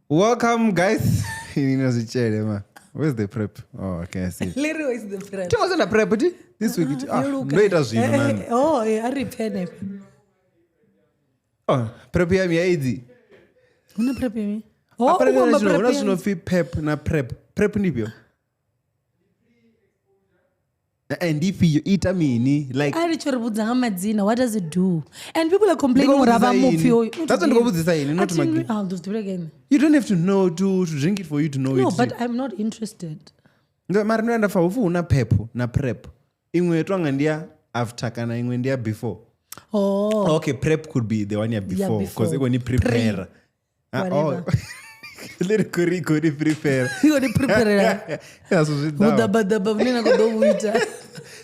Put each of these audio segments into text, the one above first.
Welcome guys. Ini zwitshele ma. Where's the prep? Oh, okay, I see. Literally is the prep. Thi ngo senda prep ti this week ti. Ah, ndo ita zwino nani. Oh, a ri pfe henefha. Oh, prep ya mi ya AIDS. Hu na prep ya mini? Oh, Apparently u khou amba zwino hu na prep ya zwino pfi pep na prep. Prep ndi ifhio? Eh, ndi ifhio ita mini like A ri tsho ri vhudza nga madzina, what does it do? And people are complaining Ndi khou uri a vha vhudzisa mupfi ini. hoyu. That's what ndi khou vhudzisa ini, not A thi nwi- Maggie. Ah, ndo zwi ḓivhela gai? You don't have to know to drink it for you to know No, it. but I'm not interested. Ndo mara ndo nda pfa hupfi hu na pep na prep. Iṅwe tonga ndi ya after kana iṅwe ndi ya before. Oh. Okay, prep could be the one ya before because before. i ni prepare. Ah, oh. Whatever. Leri kuri kuri prepare. Iwe ni prepare. Yeah, so zwi ḓaho. Vhuḓabaḓaba vhune na khou ḓo vhu ita.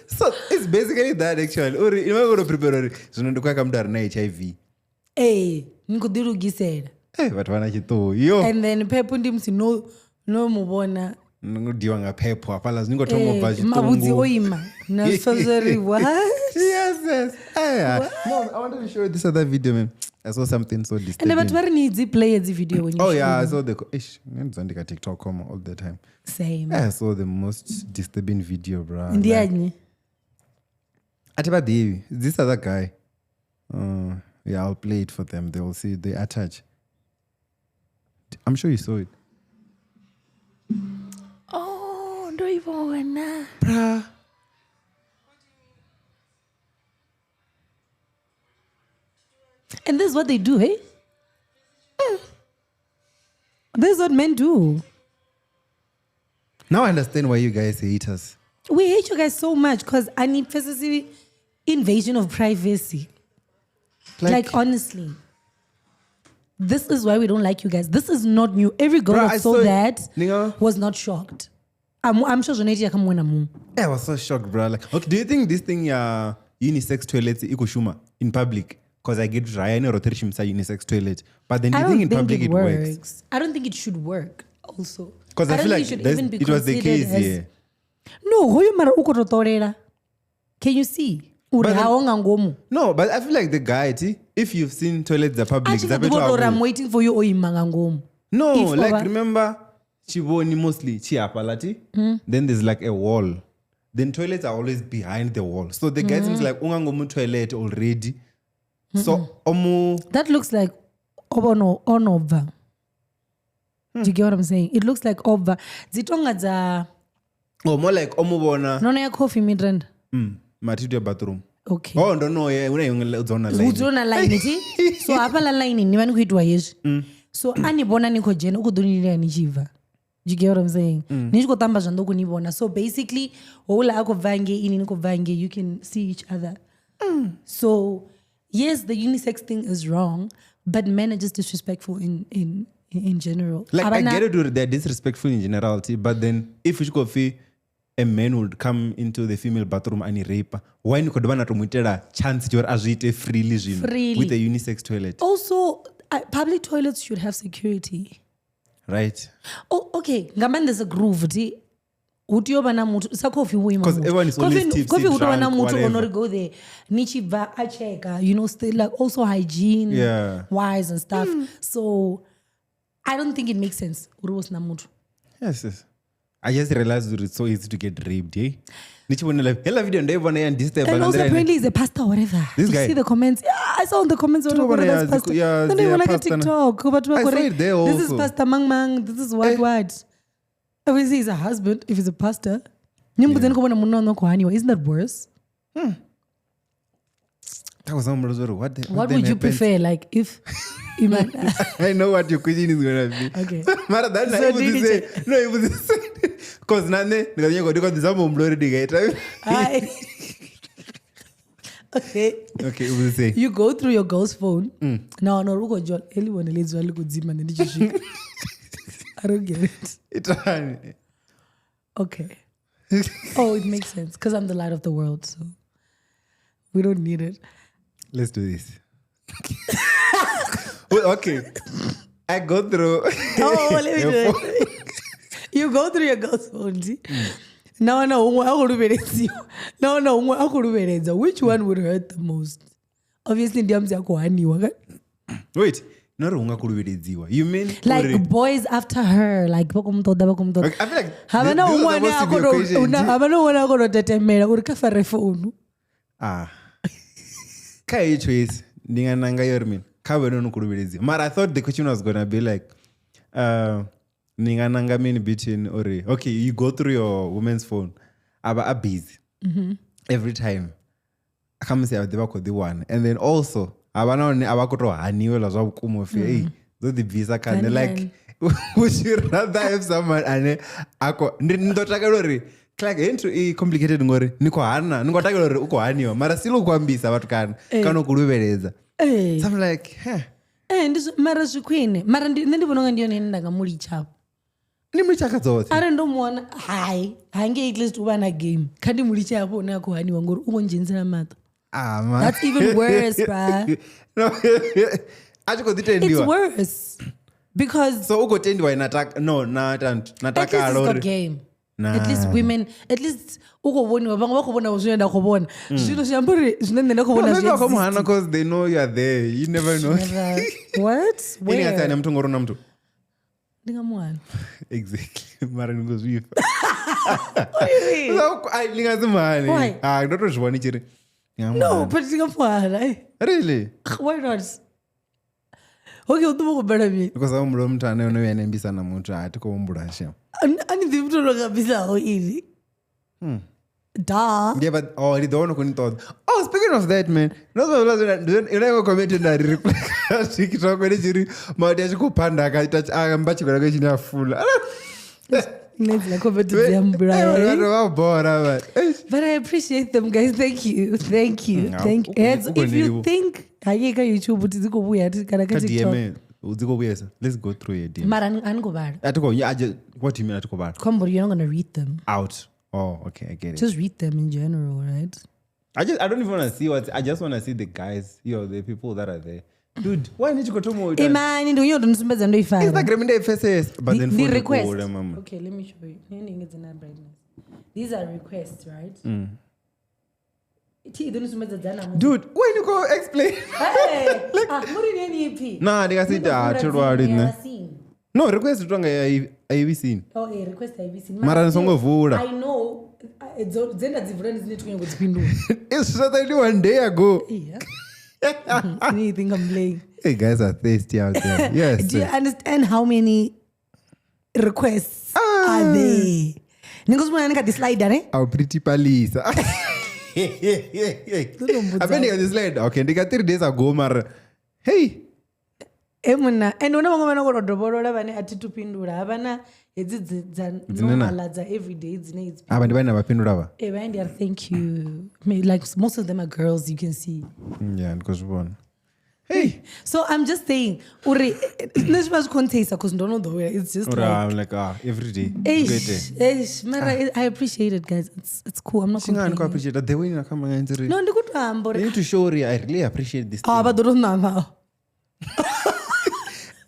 So it's basically that actually. Uri iwe u prepare uri zwino ndi khou ya kha muthu a re na HIV. Ee, ni khou ḓi lugisela. Eh, vhathu vha na tshiṱuhu. Yo. And then pep ndi musi no mu vhona Ni diwa nga pep hafhaḽa zwi ni khou thoma u bva Eh, mavhudzi o tshiṱungu. ima. Na pfa zwa uri what? Yes. Eh, no, I wanted to show you this other video, man. I saw something so And disturbing. vhathu vha ri ni dzi play hedzi video when you Oh show yeah, I them. saw the ish. Ndika TikTok come all the time. Same. I saw the most disturbing video, bro. Ndi ya nnyi? Ati vha ḓivhi. This other guy. Yeah, I'll play it for them. They will see the attach. I'm sure you saw it. Oh, ndo i vhona. Bruh. And this is what they do, hey? This is what men do. Now I understand why you guys hate us. We hate you guys so much because I need invasion of privacy. Like, honestly, this is why we don't like you guys. This is not new. Every girl Bruh, that I saw saw it. that Ninga. was not shocked. I'm sure Zoneti kha muṅwe na muṅwe. I was so shocked, bro. Like, okay, do you think this thing, unisex toilets, ikushuma in public? Because I get Ryan or Roterishimsa unisex toilet. But then do I you don't think in think public it it works? works. I don't think it should work also. Because I don't feel think like it should that's- even be it was the considered case as- here. No, hoyu mara u khou tou ṱolela. Can you see? Uri But then- haho nga ngomu. No, but I feel like the guy, see, if you've seen toilets the A public, tshi dza kha ḓi fhethu vho tou ri, ha I'm waiting for you o ima nga ngomu. No, If like over- remember Chiboni mostly Chiapalati. Then there's like a wall. Then toilets are always behind the wall. So the guy seems like ungangomu toilet already. So omu That looks like obono onobva. Do you get what I'm saying? It looks like obva. Dzi tonga dza or more like omubona no no ya coffee midrand. matito ya bathroom. Okay. Oh, no no, yeah, una yonge dzona Hu line. dzula na line thi? So hafhaḽa line ni vha ni khou itiwa hezwi. So a ni vhona ni khou dzhena u khou ḓo ni lilela ni tshi bva. Do you get what I'm saying? Ni tshi khou tamba zwanḓa u khou ni vhona. So basically houḽa a khou bva ngei ini ni khou bva ngei, you can see each other. So yes, the unisex thing is wrong, but men are just disrespectful in general. Like I Abana- get it, they're disrespectful in generality, but then if you could a man would come into the female bathroom and rape, why ni khou dovha na to mu itela chance ya uri a zwi ite freely zwino Freely. with a unisex toilet, Also, public toilets should have security. right? Oh, okay. Nga maanḓesa groove thi hu tea u vha na muthu sa coffee wo ima 'Cause muthu. everyone is always Coffee- tipsy, coffee hu tea u vha na drunk, muthu o no whatever. ri go there ni tshi bva a checka, you know, still like also hygiene Yeah. wise and stuff. So I don't think it makes sense uri hu sina muthu. Yes, yes. I just realized that it's so easy to get raped, eh? Ni tshi vhona live. Hela video ndo i vhona ya disturb And nga also nḓila ine- apparently he's a pastor or whatever. This Did you guy. see the comments? Yeah, I saw on the comments. Tino What vhona ya that's pastor. ya Then dzi- they ya were like a pastor na- TikTok. But I saw it there this is also. Pastor Mang Mang. This is what Eh. what. Obviously he's a husband if he's a pastor. Ni mbudzeni khou vhona munna waṋu a khou haniwa. Isn't that worse? That was somebody was what the, What then would you happens? prefer? Like if Iman I know what your question is gonna be. Okay. Mara that So na did ibudzise. it- No, ibudzise. Cause na nṋe ndi nga nyanga ndi kho ḓisa muhumbulo uri ndi nga ita. Hi. Okay. Okay, ibudzise. You go through your girl's phone. No, no, u khou dzhola. Heḽi vhone ḽi dzula ḽi khou dzima nṋe ndi tshi swika. I don't get it. Itani. Okay. Oh, it makes sense because I'm the light of the world, so we don't need it. Let's do this. Well, okay. I go through. Oh, let me do it. You go through your girl's phone. See? Now, no, huṅwe a khou luvheledziwa. Now, no, huṅwe a khou luvheledza. Which one would hurt the most? Obviously, ndi ya musi a khou haniwa. Wait. No ri hu nga kuluvheledziwa. You mean Like uri- boys after her, like vha khou mu ṱoḓa, vha khou mu ṱoḓa. Okay, I feel like Ha vha na this was huṅwe ane supposed a to be khou a tou- question. ha vha na huṅwe ane a khou tou tetemela uri kha fare founu. Ah. Kha heyi choice ndi nga nanga yori mini kha vhone no kuluvheledziwa. Mara I thought the question was gonna be like ni nga nanga mini between uri okay you go through your woman's phone avha a busy every time khamusi a ḓi vha khou ḓi wana and then also havha na hone a vha khou tou haniwela zwa vhukuma upfhi ei dzo ḓi bvisa kha nṋe Hani, like would you rather have someone ane a khou ndi ḓo takalela uri like heyi nthu i complicated ngori ni khou hana ni khou takalela uri u khou haniwa mara still u khou ambisa vhathu kana kana u khou luvheledza. Ee. So I'm like, huh. Ee, ndi mara zwi khwine mara nṋe ndi vhona unga ndi yone ine nda nga mu litsha. Ni mu litsha kha dzoṱhe. Arali ndo mu wana hai hangei at least u vha na game kha ndi mu litshe hafho hune a khou haniwa ngori u khou ndzhenisela maṱo. Ah, man. That's even worse, bruh. No. A tshi khou ḓi It's tendiwa. worse because So u khou tendiwa na no na na at least it's takalo got uri game. Nah. At least women, at least u khou vhoniwa vhaṅwe vha khou vhona zwine nda khou vhona zwino zwi amba uri zwine nṋe nda khou No, vhona maybe zwi vha khou mu exist. hana 'cause they know you are there. You never know. Never. What? Ini nga si Where? hane muthu ngori u na muthu. Ndi nga mu hana. Exactly. Mara ni khou zwifha. What do you mean? So, ai, ni nga si mu hane. Why? Ah, ndo to zwi vhona tshi ri, ni nga mu No, hana. but ndi nga mu hana. Eh, Really? why not? Okay, u ḓo vha khou bala mini? Because a humbula muthu ane ono vhuya na ambisa na muthu, a thi khou humbula shem. A ni ḓivhi muthu o no nga ambisaho ini. Da. Yeah, but oh, ndi ḓo wana u khou ni ṱoḓa. Oh, speaking of that, man, no zwa zwa zwa ina comment nda ri reply kha TikTok ndi tshi ri maudi a tshi khou phanda aka ita a amba tshigwada tshine a fula. Nṋe dziḽa comment dzi a mmbulaya. Vhathu vha bora but eish. But I appreciate them, guys. Thank you. Thank you. Mm, Thank you. u khou If you neliwa. think hangei kha YouTube kuti dzi khou vhuya kana kha Kha TikTok. DM dzi khou vhuyesa. Let's go through your DM. Mara a ni khou vhala. A thi khou I just, what do you mean a thi khou vhala? Khombo, you're not gonna read them. Out. Oh, okay, I get it. Just read them in general, right? I don't even want to see what I just want to see the guys, you know, the people that are there. Dude, why need you go to more? Imani ndi unyota ndisumbedza ndo i fara. Instagram ndi pfesesa, but then Ndi phone request. kule, mama. Okay, let me show you. Nṋe ndi engedze na brightness. These are requests, right? Thi i ḓo ni sumbedza dza namusi. Dude, why you go explain? Hey, ah, muri ni iphi? Nah, ndi nga si ita, Ndi thi khou lwali vula nṋe. dzine ya seen. No, request tonga a i seen. Oh, eh, request a i seen. Mara ni songo vula. I know. Dze nda dzi vula ndi dzine thi khou nyanga u dzi fhindula. It's certainly one day ago. Yeah. You think I'm playing? Hey guys are thirsty out there. Yes. Do you understand how many requests are there? Ni khou zwi vhona ni kha ḓi slider, ne? Our pretty palisa. Ndo I mean, this slide. Okay, they got 3 days ago, mar. Hey, E munna, and huna vhaṅwe vhane khou tou dovholola vhane a thi thu fhindula. Havha na hedzi dza Dzine na- normal dza everyday dzine it's aba ndi vhane vha fhindula vha. Eh, vha ndi ari thank you. Like most of them are girls, you can see. Yeah, ndi khou zwi vhona. Hey, So I'm just saying, uri nṋe zwi vha zwi khou ntsheisa 'cause ndo no ḓowela. It's just Uri like I'm like every day. Eish, eish, mara I appreciate it, guys. It's cool. I'm not Singani ko complaining. appreciate the way na kama ngenzeri. No, ndi khou tou amba uri You need to show uri I really appreciate this. ah, vha ḓo tou ṋama.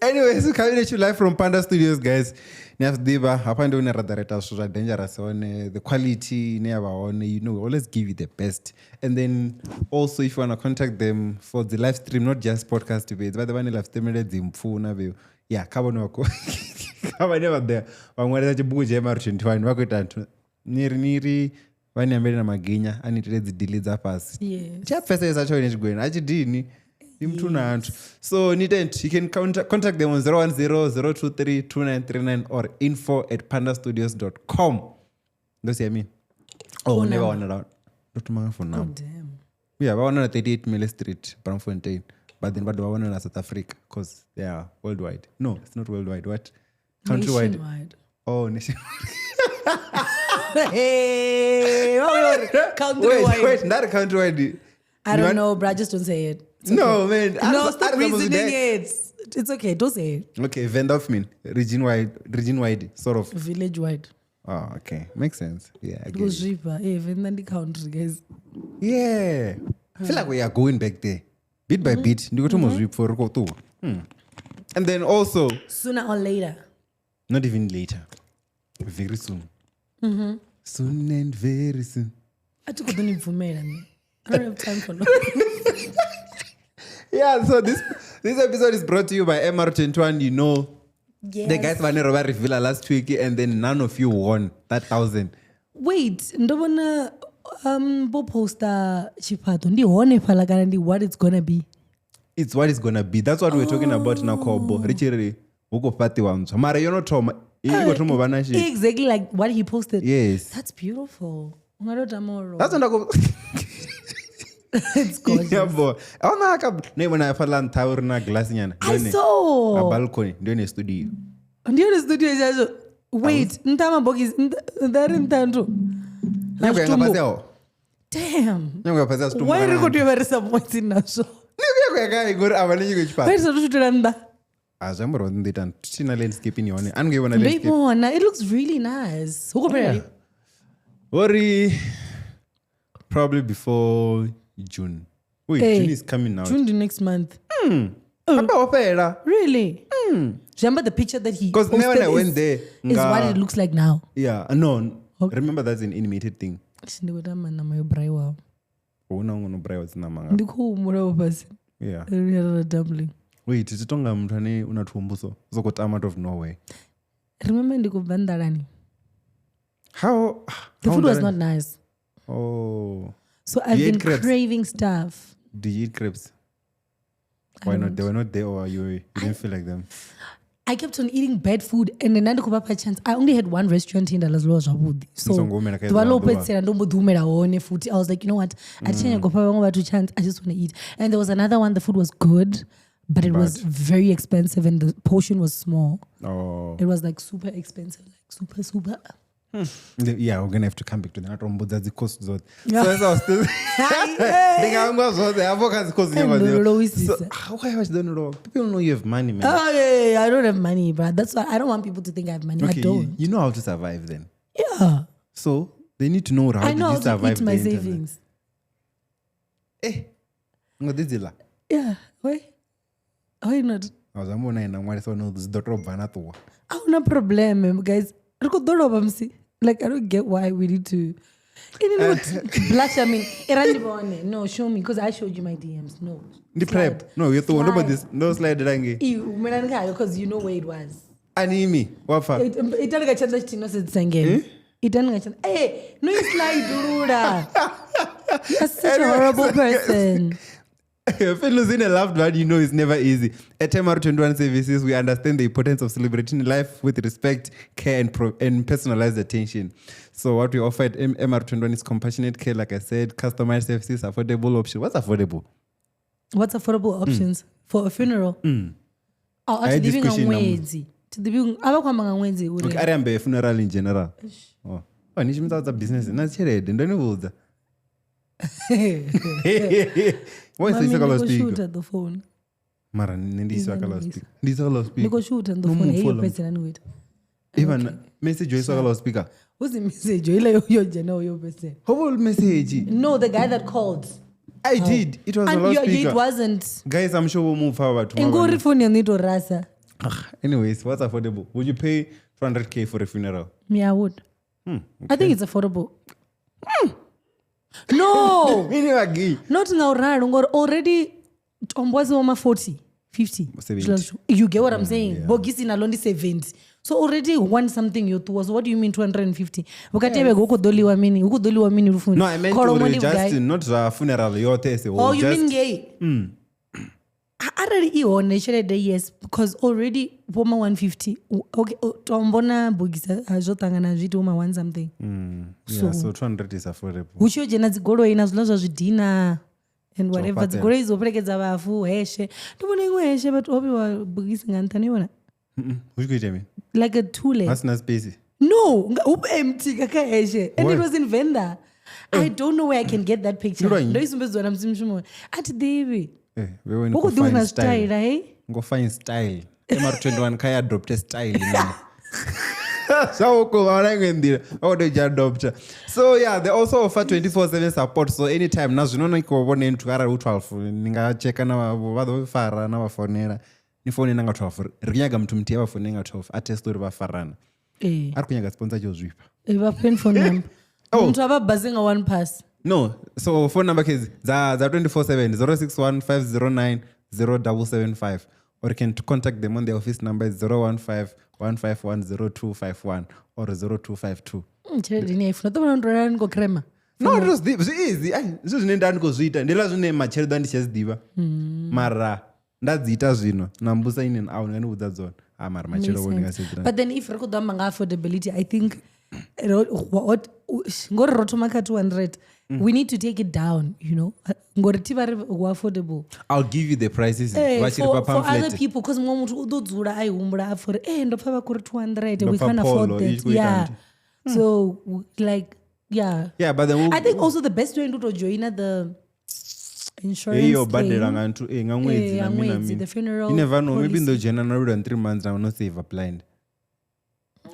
Anyways, coming at you live from Panda Studios, guys. Ni a zwi ḓivha hafha ndi hune ra ḓa ra ita zwithu zwa dangerous hone, the quality ine ya vha hone, you know, we always give you the best. And then also if you wanna contact them for the live stream, not just podcast fhedzi, vha ḓe vha ni live streamele dzi mpfu na vheu. Yeah, kha vhone vha khou kha vhane vha ḓa vha ṅwalisa tshibugu tsha MR 21 vha khou ita nthu niri vha ni ambele na maginya a ni itele dzi deal dza fhasi. Yes. Tshi a pfesesa tshone tshigwena a tshi dini ndi muthu na anthu. So nitent you can contact them on 010 023 2939 or info@pandastudios.com. Ndo sia mini? Oh, Phone hune vha number. wanala ndo thoma nga phone Oh, number. damn. Yeah, vha wanala 38 Mille Street, Braamfontein. But then vha dovha wanala South Africa because they are worldwide. No, it's not worldwide. What? Countrywide. Nationwide. Oh, nation. Hey, countrywide. Wait, not countrywide. I don't know, bro. Just don't say it. It's No, okay. man. No, stop reasoning it. It's okay. Don't say it. Okay, Venda of mean region wide, sort of. Village wide. Oh, okay, makes sense. Yeah, I get it. Kuzvipa. Eh, Venda ndi country, guys. Yeah, I feel like we are going back there, bit by bit. Ndi kuthoma zwipfo ri khou ṱuwa. And then also, Sooner or later. not even later, very soon. Soon and very soon. A thi khou ḓo ni bvumela nṋe. I don't have time for no. Yeah, so this This episode is brought to you by MR21. You know, Yes. the guys vane ro va reveala last week and then none of you won that 1,000. Wait, ndo vhona vho posta tshifhaṱo ndi hone fhaḽa kana ndi what it's gonna be. It's what it's gonna be. That's what we're talking about na Kobo. Ri tshi ri hu khou fhaṱiwa ntswa. Mara yo no thoma, i khou thoma u vha na shit. Exactly like what he posted. Yes. That's beautiful. U nga to tama u lovha. That's what I go. It's gorgeous. Yeah, boy. Aona ka no ibona fhaḽa nṱha uri na glass nyana. I saw. A balcony, ndi yone studio. Ndi yone studio tshashu. Wait, nṱha mabogisi nṱha ri nṱha nthu. Nyako ya nga fhasi aho. Damn. Nyako ya fhasi ha zwitumbu Why ri kana- khou tea u vha ri sa mwedzi nazwo? Nyako ya gai ngori a vha ni nyiko tshifhaṱo. Why ri sa tou shutela nnḓa? A zwi amba uri ndo ita thina landscape ni hone. A ni ngo i vhona Ndo i landscape. vhona. It looks really nice. Hu khou fhela lini? Ori probably before June. Wait, Eh, June is coming now. June the next month. Hamba ho fhela. Really? Zwi amba the picture that he 'Cause posted now when I went is, there, is nga- what it looks like now. Yeah, no. Remember that's an animated thing. Ndi khou tamba ṋama yo braiwaho. Hu na ngono braiwa dzi ṋama nga. Ndi khou humbula vho fhasi. Yeah. Ri ya dumpling. Wait, zwi tonga muthu ane una thumbu so soko tama out of nowhere. Remember ndi khou bva nḓalani. How The how food was nḓalani? not nice. Oh. So I've You ate been crabs? craving stuff. Did you eat crepes? Why not? They were not there, or you didn't feel like them. I kept on eating bad food and then ndi khou vha fha chance. I only had one restaurant in nda ḽa zwiḽiwa zwavhuḓi. So Ni songo humela kha ḓuvha heḽo ḽo ḓuvha. fhedzisela ndo mbo ḓi humela hone futhi. I was like, you know what? A thi tsha nyaga u fha vhaṅwe vhathu chance. I just want to eat. And there was another one, the food was good, but it was very expensive and the portion was small. Oh. It was like super expensive, like super, super. Yeah, we're gonna have to come back to that. Tombudza dzi cost dzoṱhe. Yeah. So as I was still Ndi nga hangwa zwoṱhe hafho kha dzi cost nyanga Ndo dzi. lowisisa. So ah, why vha tshi ḓo ni lovha? People know you have money, man. Oh yeah, yeah, yeah, I don't have money, bro. That's why I don't want people to think I have money. Okay, I don't. you know how to survive then. Yeah. So they need to know how I did know you how to survive eat my the internet. savings. Eh. Ngo ḓi dzila. Yeah. Why? Why not? A zwi amba una ina ṅwalisa hone dzi ḓo tou bva na ṱuwa. Ahuna problem, guys. Ri khou ḓo lovha musi. Like I don't get why we need to. Ini ni khou blush. I mean, ira ndi vhone. No, show me because I showed you my DMs. No. Ndi prep. No, yo ṱuwa ndo mbo ḓi ndo slidela ngei. I humelani khayo because you know where it was. Animi wa pfa. Itani nga tshanḓa tshithihi no sedzisa ngeno. Itani nga tshanḓa. Eh, no i slide-ulula. You're such a horrible person. Losing a loved one, you know, is never easy. At MR21 Services, we understand the importance of celebrating life with respect, care, and personalized attention. So, what we offer at MR21 is compassionate care, like I said, customized services, affordable option. What's affordable? What's affordable options for a funeral? Oh, I a had thi this ḓivhi nga question, ṅwedzi. Thi ḓivhi a vha khou amba nga ṅwedzi uri Okay, ari ambe funeral in general. Oh, oh ni shumisa dza business na tshelede ndo ni vhudza. Why Mami, is ndi ka khou loudspeaker? shoota the phone. Mara nṋe ndi iswa ka Ndi loudspeaker. Ndi iswa ka Ndi loudspeaker. khou shoota the No phone heyi yo mupfola. fhedzisela ni khou ita. Even message yo iswa ka loudspeaker. Hu si message heiḽa yo dzhenaho yo fhedzisela. How will message? No, the guy that called. I did. It was a And you, loudspeaker. it wasn't. Guys, I'm sure we'll move forward tomorrow. Ngori phone yaṋu i tou rasa. Anyways, what's affordable? Would you pay 200K for a funeral? Yeah, I would. I think it's affordable. No, Mini wagi. not ngauralo ngori already tombo wa ma 40, 50. 70. You get what I'm saying? Bogisi nalo ndi 70. So already one something yo ṱuwa. So what do you mean 250? Vhukati ha vhege hu khou ḓo ḽiwa mini? Hu khou ḓo ḽiwa mini lufuni? No, I meant Kholomo uri ndi just vhugai? not the funeral yoṱhe as a whole. Oh, you just, mean ngei? Arali i hone tshelede yes because already vho ma 150 okay tombo na bogisa a zwo ṱangana zwi iti vho ma 1 something. Yeah, so 200 is affordable. Hu tshi yo dzhena dzigoloi na zwiḽa zwa zwidina and whatever fhaṱela. dzigoloi dzo fhelekedza vhafu heshe ndi vhona iṅwe heshe vhathu ho vheiwa bogisi nga nṱha ni vhona Hu tshi khou itea mini? like a tule Hasina space. no hu empty nga kha heshe and Why? it was in Venda. I don't know where I can get that picture. Ndi lwa nnyi? Ndo i sumbedziwa na musi mushumoni a thi ḓivhi. Eh, wewe Hu khou ni ḓiwa fine na style. zwitaila hei. Ngo fine style. MR21 kha ya adopte style man. So vhukuma na iṅwe nḓila vha khou tea u dzhia adopter. So yeah, they also offer 24/7 support. So anytime na zwino ni khou vhona nthu arali hu 12 ni nga checka na vha ḓo fara na vha founela. Ni foune na nga 12. Ri nyaga muthu muthihi a vha foune nga 12 a test uri vha farana. Ee. A ri khou nyaga sponsor tsho zwifha. Vha fhe phone number. Oh. Muthu a vha bazi nga one pass. No, so phone number kezi dza 24/7 061 509 0775, or you can contact them on the office number 015 151 0251 or 0252. Tshelede ine ya i funa ḓo vhona ndo lala ni khou crema. No, ndo zwi ḓivha, zwi easy. Ai, zwithu zwine nda ndi khou zwi ita ndi hezwiḽa zwine matshelo ḓa ndi tshi a zwi ḓivha, mara nda dzi ita zwino na mbusa in and out nga ni vhudza dzone. Ah, mara matshelo vho ndi nga si dzi. But then if ri khou ḓo amba nga affordability, I think ngori ro thoma kha 200, we need to take it down, ngori thi vha ri hu affordable. I'll give you the prices vha tshi ri pa For other pamphlet. people, because muṅwe muthu u ḓo dzula a i humbula a pfa uri ndo pfa vha khou ri 200, Ndo we pfa can't afford Polo i that. tshi khou ita Yeah. nthu. So like, yeah. Yeah, but then I think also the best way ndi u tou joina the insurance heyo badela thing. nga nthu nga ṅwedzi Eh, na ya mini na ṅwedzi, mini. the funeral You never know, maybe policy. ndo dzhena na lwa 3 months na no save blind.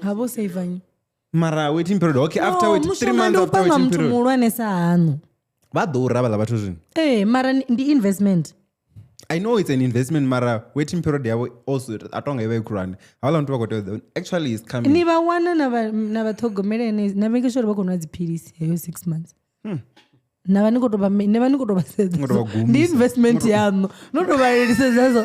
Ha vho save nnyi? Mara waiting period, okay, after No, wait 3 mushonga months ndi u after panga waiting muthu period. muhulwane sa haṋu. Vha ḓo ura vhaḽa vhathu zwino. Ee, mara ndi investment. I know it's an investment, mara waiting period yavho also a tonga i vha i khulwane. Havhaḽa muthu vha khou tea u ḓa. Actually it's coming. Ni vha wana na vha na vhaṱhogomela ene na make sure uri vha khou nwa dziphilisi heyo 6 months. Na vha ni khou tou vha ni vha ni khou tou vha sedza. Ni khou tou vha gumisa. Ndi investment yaṋu. No tou vha lisedza so.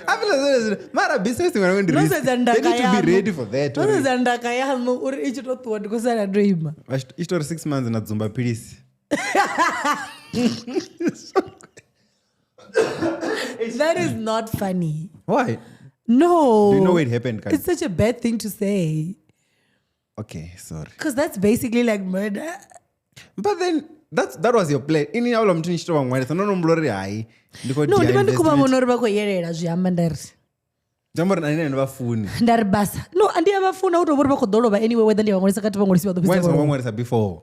I feel like mara business iṅwe na iṅwe ndi No risk. sedza They ndaka need to be yaṋu. ready for that. No sedza ndaka yaṋu uri i tshi tou ṱuwa ndi khou sala ndo ima. Vha tshi- i tshi tou ri 6 months na dzumba philisi. That is not funny. Why? No. Do you know it happened, Kanye? It's such a bad thing to say. Okay, sorry. Because that's basically like murder. But then that was your plan. Ini havhaḽa muthu ni tshi tou vha ṅwalisa no no humbula uri hai ndi khou No, dzhia ndi vha ndi khou vha investment. vhona uri vha khou yelela zwi amba nda ri. Zwi amba uri na nṋe ndi vha funi. Nda ri basa. No, ndi a vha funa u tou vha uri vha khou ḓo lovha anyway, whether ndi a vha ṅwalisa kati vha ṅwalisi vha ḓo Why fhedza ni vho songo lovha. ṅwalisa before?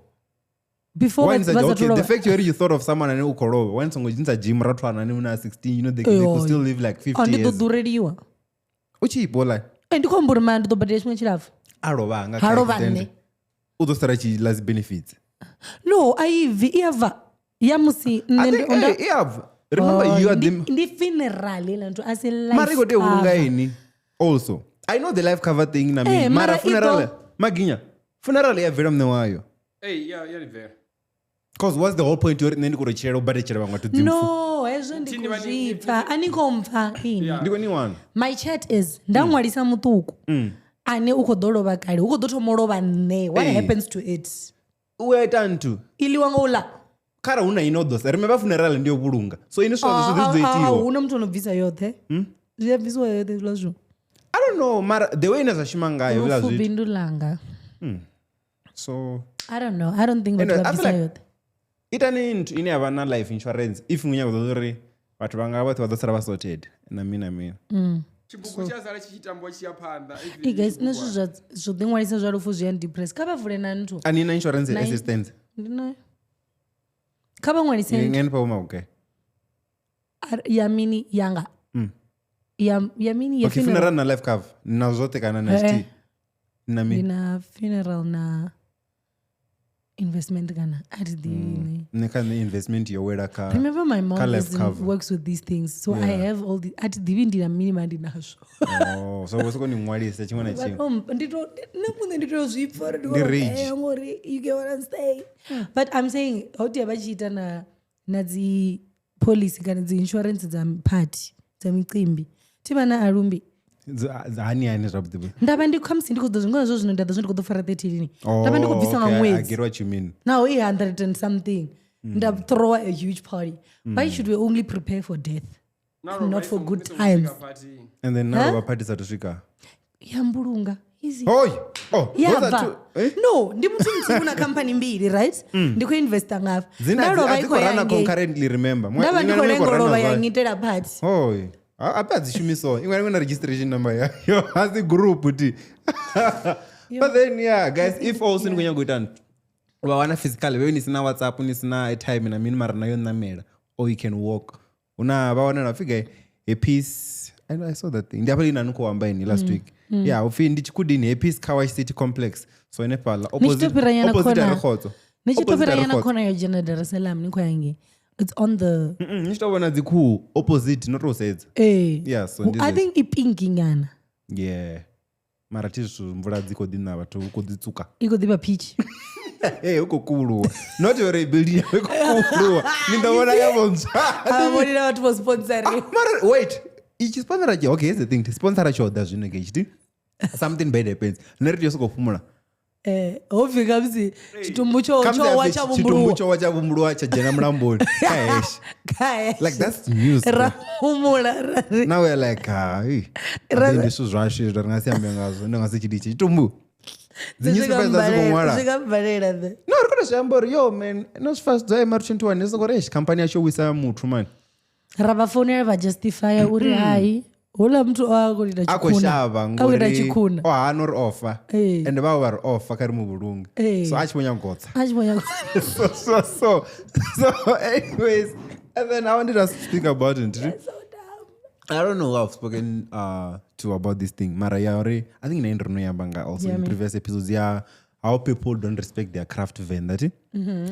Before Why vha ni sa vha okay, sathu the lovha. fact uri you thought of someone ane u khou lovha, why ni songo dzhenisa gym murathu ane una 16, you know they could still live like 50 Ah, ndi ḓo years. ḓureliwa. U tshi ipola Ndi khou amba uri mara ndi ḓo badela tshifhinga tshilapfhu. a lovha nga Ha kha lovha accident. nṋe. U ḓo sala tshi ḽa dzi benefits. No, a i bvi, i a bva. Ya musi I nṋe think ndi- hey, i a bva. Remember you are the ndi funeral heiḽa nthu a si life mara i khou tea u vhulunga cover. ini also. I know the life cover thing na mini. Eh, Mara mara i ḓo- funeral maginya. Funeral i a bvela muṋe wayo. Ei, ya ni bvela. Cause what's the whole point uri nṋe ndi khou tou tshilela u badetshela vhaṅwe vhathu dzimpfu? No, hezwo ndi Thini khou vha ni- zwi pfa. A ni khou mpfa ini. Yeah. Ndi khou ni wana. My chat is nda ṅwalisa muṱuku ane u khou ḓo lovha kale, u khou ḓo thoma u lovha nṋe. What Eh. happens to it? U a ita nthu. I ḽiwa nga u ḽa. Kharali hu na ine o ḓo sa remember funeral ndi yo vhulunga. So ini zwithu zwi ḓo A itiwa. huna muthu ono bvisa yoṱhe. Zwi a bvisiwa yoṱhe hezwiḽa zwithu. I don't know mara the way ine zwa shuma ngayo hezwiḽa Lufu zwithu. bindu ḽanga. So I don't know. I don't think vhathu Anyway, vha I feel bvisa like- yoṱhe. itani nthu ine ya vha na life insurance if ni nyaga uri vhathu vhanga vhoṱhe vha ḓo sala vha sorted na mini na mini. Tshibugu tshi a sala tshi tshi tambiwa tshi ya phanḓa. If Hey guys, nṋe zwithu zwa zwo ḓiṅwalisa zwa lufu zwi a depress. Kha vha vule na nthu. A ni na insurance Nine. assistance. Ndi nayo. Kha vha ṅwalise Ni nthu. nga nifha vho mavhugai. Ya mini yanga. Ya mini ya Okay, funeral. funeral na life cover. Na zwoṱhe kana na Eh, eh. tshithihi. Na Ndi mini. na funeral na investment kana a thi ḓivhi nṋe. Nṋe kha nṋe investment yo wela kha Remember my mom kha life is in, cover. works with these things, so I Yeah. have all the a thi ḓivhi ndi na mini mara ndi nazwo. Oh, so vho soko ni ṅwalisa tshiṅwe na tshiṅwe. Ndi to nṋe muṋe ndi tea u zwi pfa uri ndi Ndi khou rage. tea ngori you get what I'm saying. But I'm saying ho tea vha tshi ita na dzi policy kana dzi insurance dza party dza micimbi. Thi vha na alumbi. Hani hani zwavhuḓi vhuḓi. Nda vha ndi khamusi ndi khou ḓo zwi ngazwo zwino nda ḓo zwi ndi khou ḓo fara 30 lini. Nda vha ndi khou bvisa nga okay, I ṅwedzi. get what you mean. Now 800 and something. Nda throw a huge party. Why should we only prepare for death? Na lovha Not i for songo- good i songo times. swika partying. And then now vha party sathu swika. Ya mbulunga. Easy. Oi. Oh, Ya those are bva. two. Eh? No, ndi muthu muthihi una khamphani mbili, right? Ndi khou investa ngafha. Dzina Nda lovha a i dzi khou khou ya rana ngei. concurrently remember. Nda vha ndi khou lenga u lovha ya ngitela party. Oi. Ape a dzi shumiso. Iṅwe na iṅwe na registration number yayo. A si group ti. But then yeah, guys, if also ni khou nyaga u ita nthu vha wana physically vhe ni sina WhatsApp ni sina airtime na mini mara na yo ṋamela or you can walk. Huna vha wanela upfi gai a piece I saw that thing. Ndi hafha ina ni khou amba ini last week. Yeah, upfi ndi Tshikudini Happy's Car Wash City Complex. So henefhaḽa Ni tshi opposite tou fhira nyana opposite khona. a Rikhotso. Ni tshi tou Opposite fhira a nyana Rikhotso. khona yo dzhena Dar es Salaam ni khou ya ngei. It's on the Ni tshi tou vhona dzi khuhu opposite no tou sedza. eh. Yeah, so ndi I zwezwo. think i pinki nyana. Yeah. Mara thi zwithu mvula dzi khou ḓi na vhathu hu khou ḓi tsuka. I khou ḓivha peach. Hey, u khou kuvhuluwa. Not uri building yawe i khou kuvhuluwa. Ni ḓo vhona ya vho ntswa. A vhonela vhathu vho sponsoriwa. Mara wait, itshi sponsora tshi okay, here's the thing. Sponsora tsho ḓa zwino ke tshiti. Something bad happens. Nṋe ri tea u sokou fhumula. Ho pfi khamusi tshitumbu tsho Khamusi tsho wa hapfi tsha tshitumbu vhumbuluwa. tsho wa tsha vhumbuluwa tsha dzhena mulamboni. Kha heshi. Kha Like that's news. bro. ra fhumula ra ri Now we're like, ah, hey. Ra- Ndi zwithu zwashu hezwi, ri nga si ambe ngazwo. Ndi nga si tshidi tshitumbu. Dzi newspaper dza dzi khou ṅwala. zwi nga mbalela the. No, ri khou tou zwi amba uri yo man, no zwi fast dzo MR21 ndi soko uri eish company yashu yo wisa muthu man. Ra vha founela vha justify uri hai houḽa muthu o a khou ita A khou tshikhuna. shavha A khou ita ngori tshikhuna. o hana uri ofa. Ee. Ende vhavho vha ri ofa kha ri mu vhulunge. Ee. So a tshi vho nyaga u tsa. A tshi vho nyaga So anyways, and then I wanted us to think about it. So dumb. I don't know who I've spoken to about this thing. Mara ya uri, I think nṋe ndo no amba nga also Yeah, in me. previous episodes ya how people don't respect their craft vendor.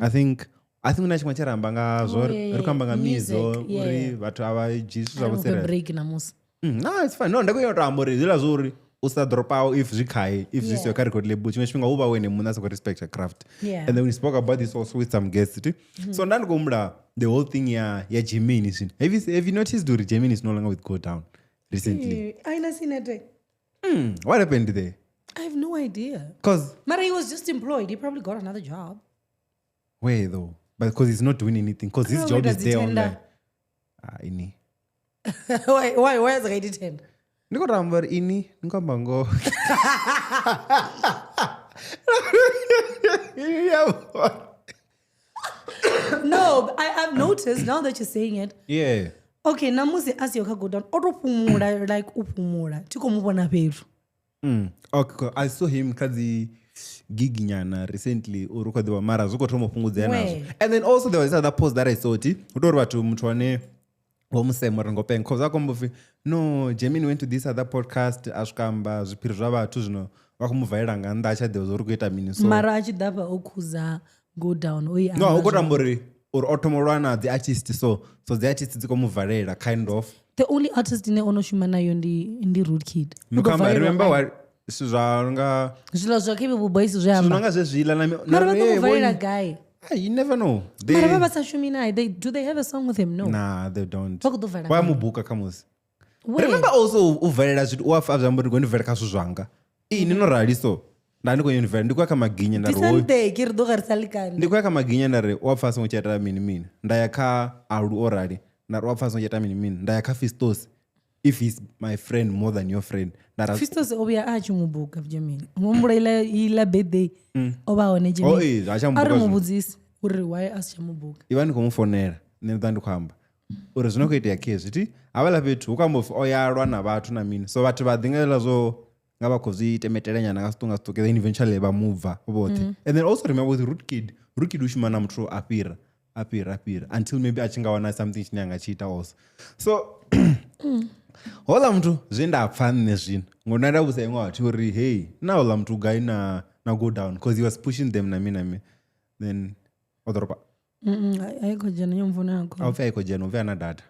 I think na tshiṅwe tshe ra amba ngazwo Mm-hmm. Oh, yeah, ri khou amba nga yeah. mizo Music, yeah. uri vhathu a vha dzhii zwithu A ri zwavho mufhe serious. break namusi. No, it's fine. No, nda khou nyaka u to amba uri hezwiḽa zwo uri u sa dropaho if zwi khae if zwi siho kha record label tshiṅwe tshifhinga hu vha wene muṋe a sa khou respecta craft. Yeah. And then we spoke about this also with some guests too. So nda ndi khou humbula the whole thing ya Germany zwino. Have you noticed uri Germany is no longer with Go Down recently? Aina sinete. What happened there? I have no idea. Because Mara he was just employed. He probably got another job. where though? But because he's not doing anything. Because his Ah, job wait, is does there it tender? online. Ah, ini. Why is it tender? Ndi khou to amba uri ini ndi khou amba ngoho. No, I've noticed now that you're saying it. Yeah. Okay, namusi a siho kha go down o to fhumula like u fhumula thi khou mu vhona fhethu. Okay, I saw him kha dzi gig nyana recently uri u khou ḓivha mara zwi khou thoma u fhungudzea nazwo. Where? And then also there was this other post that I saw ti hu tou uri vhathu muthu ane vho musemo ri ngo penga cause a khou pfi no Germany went to this other podcast a swika amba zwiphiri zwa vhathu zwino vha khou mu valela nga nnḓa a tsha ḓivha zwa uri khou ita mini so Mara a tshi ḓa fha o khuza go down o i no amba u khou zwa- tamba uri uri o thoma u lwa na dzi artist so dzi artist dzi khou mu valela kind of. The only artist ine ono shuma nayo ndi Rude Kid. Ndi khou amba Valelwa remember ngayo. what zwithu zwa nga Zwiḽa zwa Capable Boys zwi zwi no amba. nga zwezwiḽa na Mara vha ḓo eh, mu valela gai? Ah, you never know. They, Mara vha vha sa shumi naye. Do they have a song with him? No. Nah, they don't. Vha khou ḓo vala Vha mu buka khamusi. Where? Remember also u valela zwithu u a fa zwi amba uri ndi khou ni valela kha zwithu zwanga. Ini no rali so nda ndi khou ni valela ndi khou ya kha Maginya nda ri hoyu Tisanteki ri ḓo ga ri sa likani. ndi khou ya kha Maginya nda ri u a pfa a songo tsha ita mini mini. Nda ya kha Alu o rali nda ri u a pfa a songo tsha ita mini mini. Nda ya kha Fistos if he's my friend more than your friend. Nda ra Fistos o vhuya a tshi mu buka Germany. Humbula iḽa birthday o vha hone Oh, Germany. ee, ha tsha mu A ri buka mu zwino. vhudzise uri why a si tsha mu buka. Ivha ni khou mu founela nṋe ndi ḓa ndi khou amba uri zwino khou itea khezwi thi havhaḽa fhethu hu khou amba upfhi o ya lwa na vhathu na mini so vhathu vha ḓi nga hezwiḽa zwo nga vha khou zwi temetela nyana nga zwiṱuku nga zwiṱuku then eventually vha mu bva vhoṱhe. And then also remember with Rude Kid, Rude Kid u shuma na muthu a fhira a fhira a fhira until maybe a tshi nga wana something tshine a nga tshi ita also. So houḽa muthu zwe nda pfa nṋe zwino ngo nda nda vhudza iṅwe vhathu uri hey na houḽa muthu gai na go down because he was pushing them na mini na mini then o ḓoropa. A i khou dzhena yo mfounela A khou. upfi a i khou dzhena upfi ana data.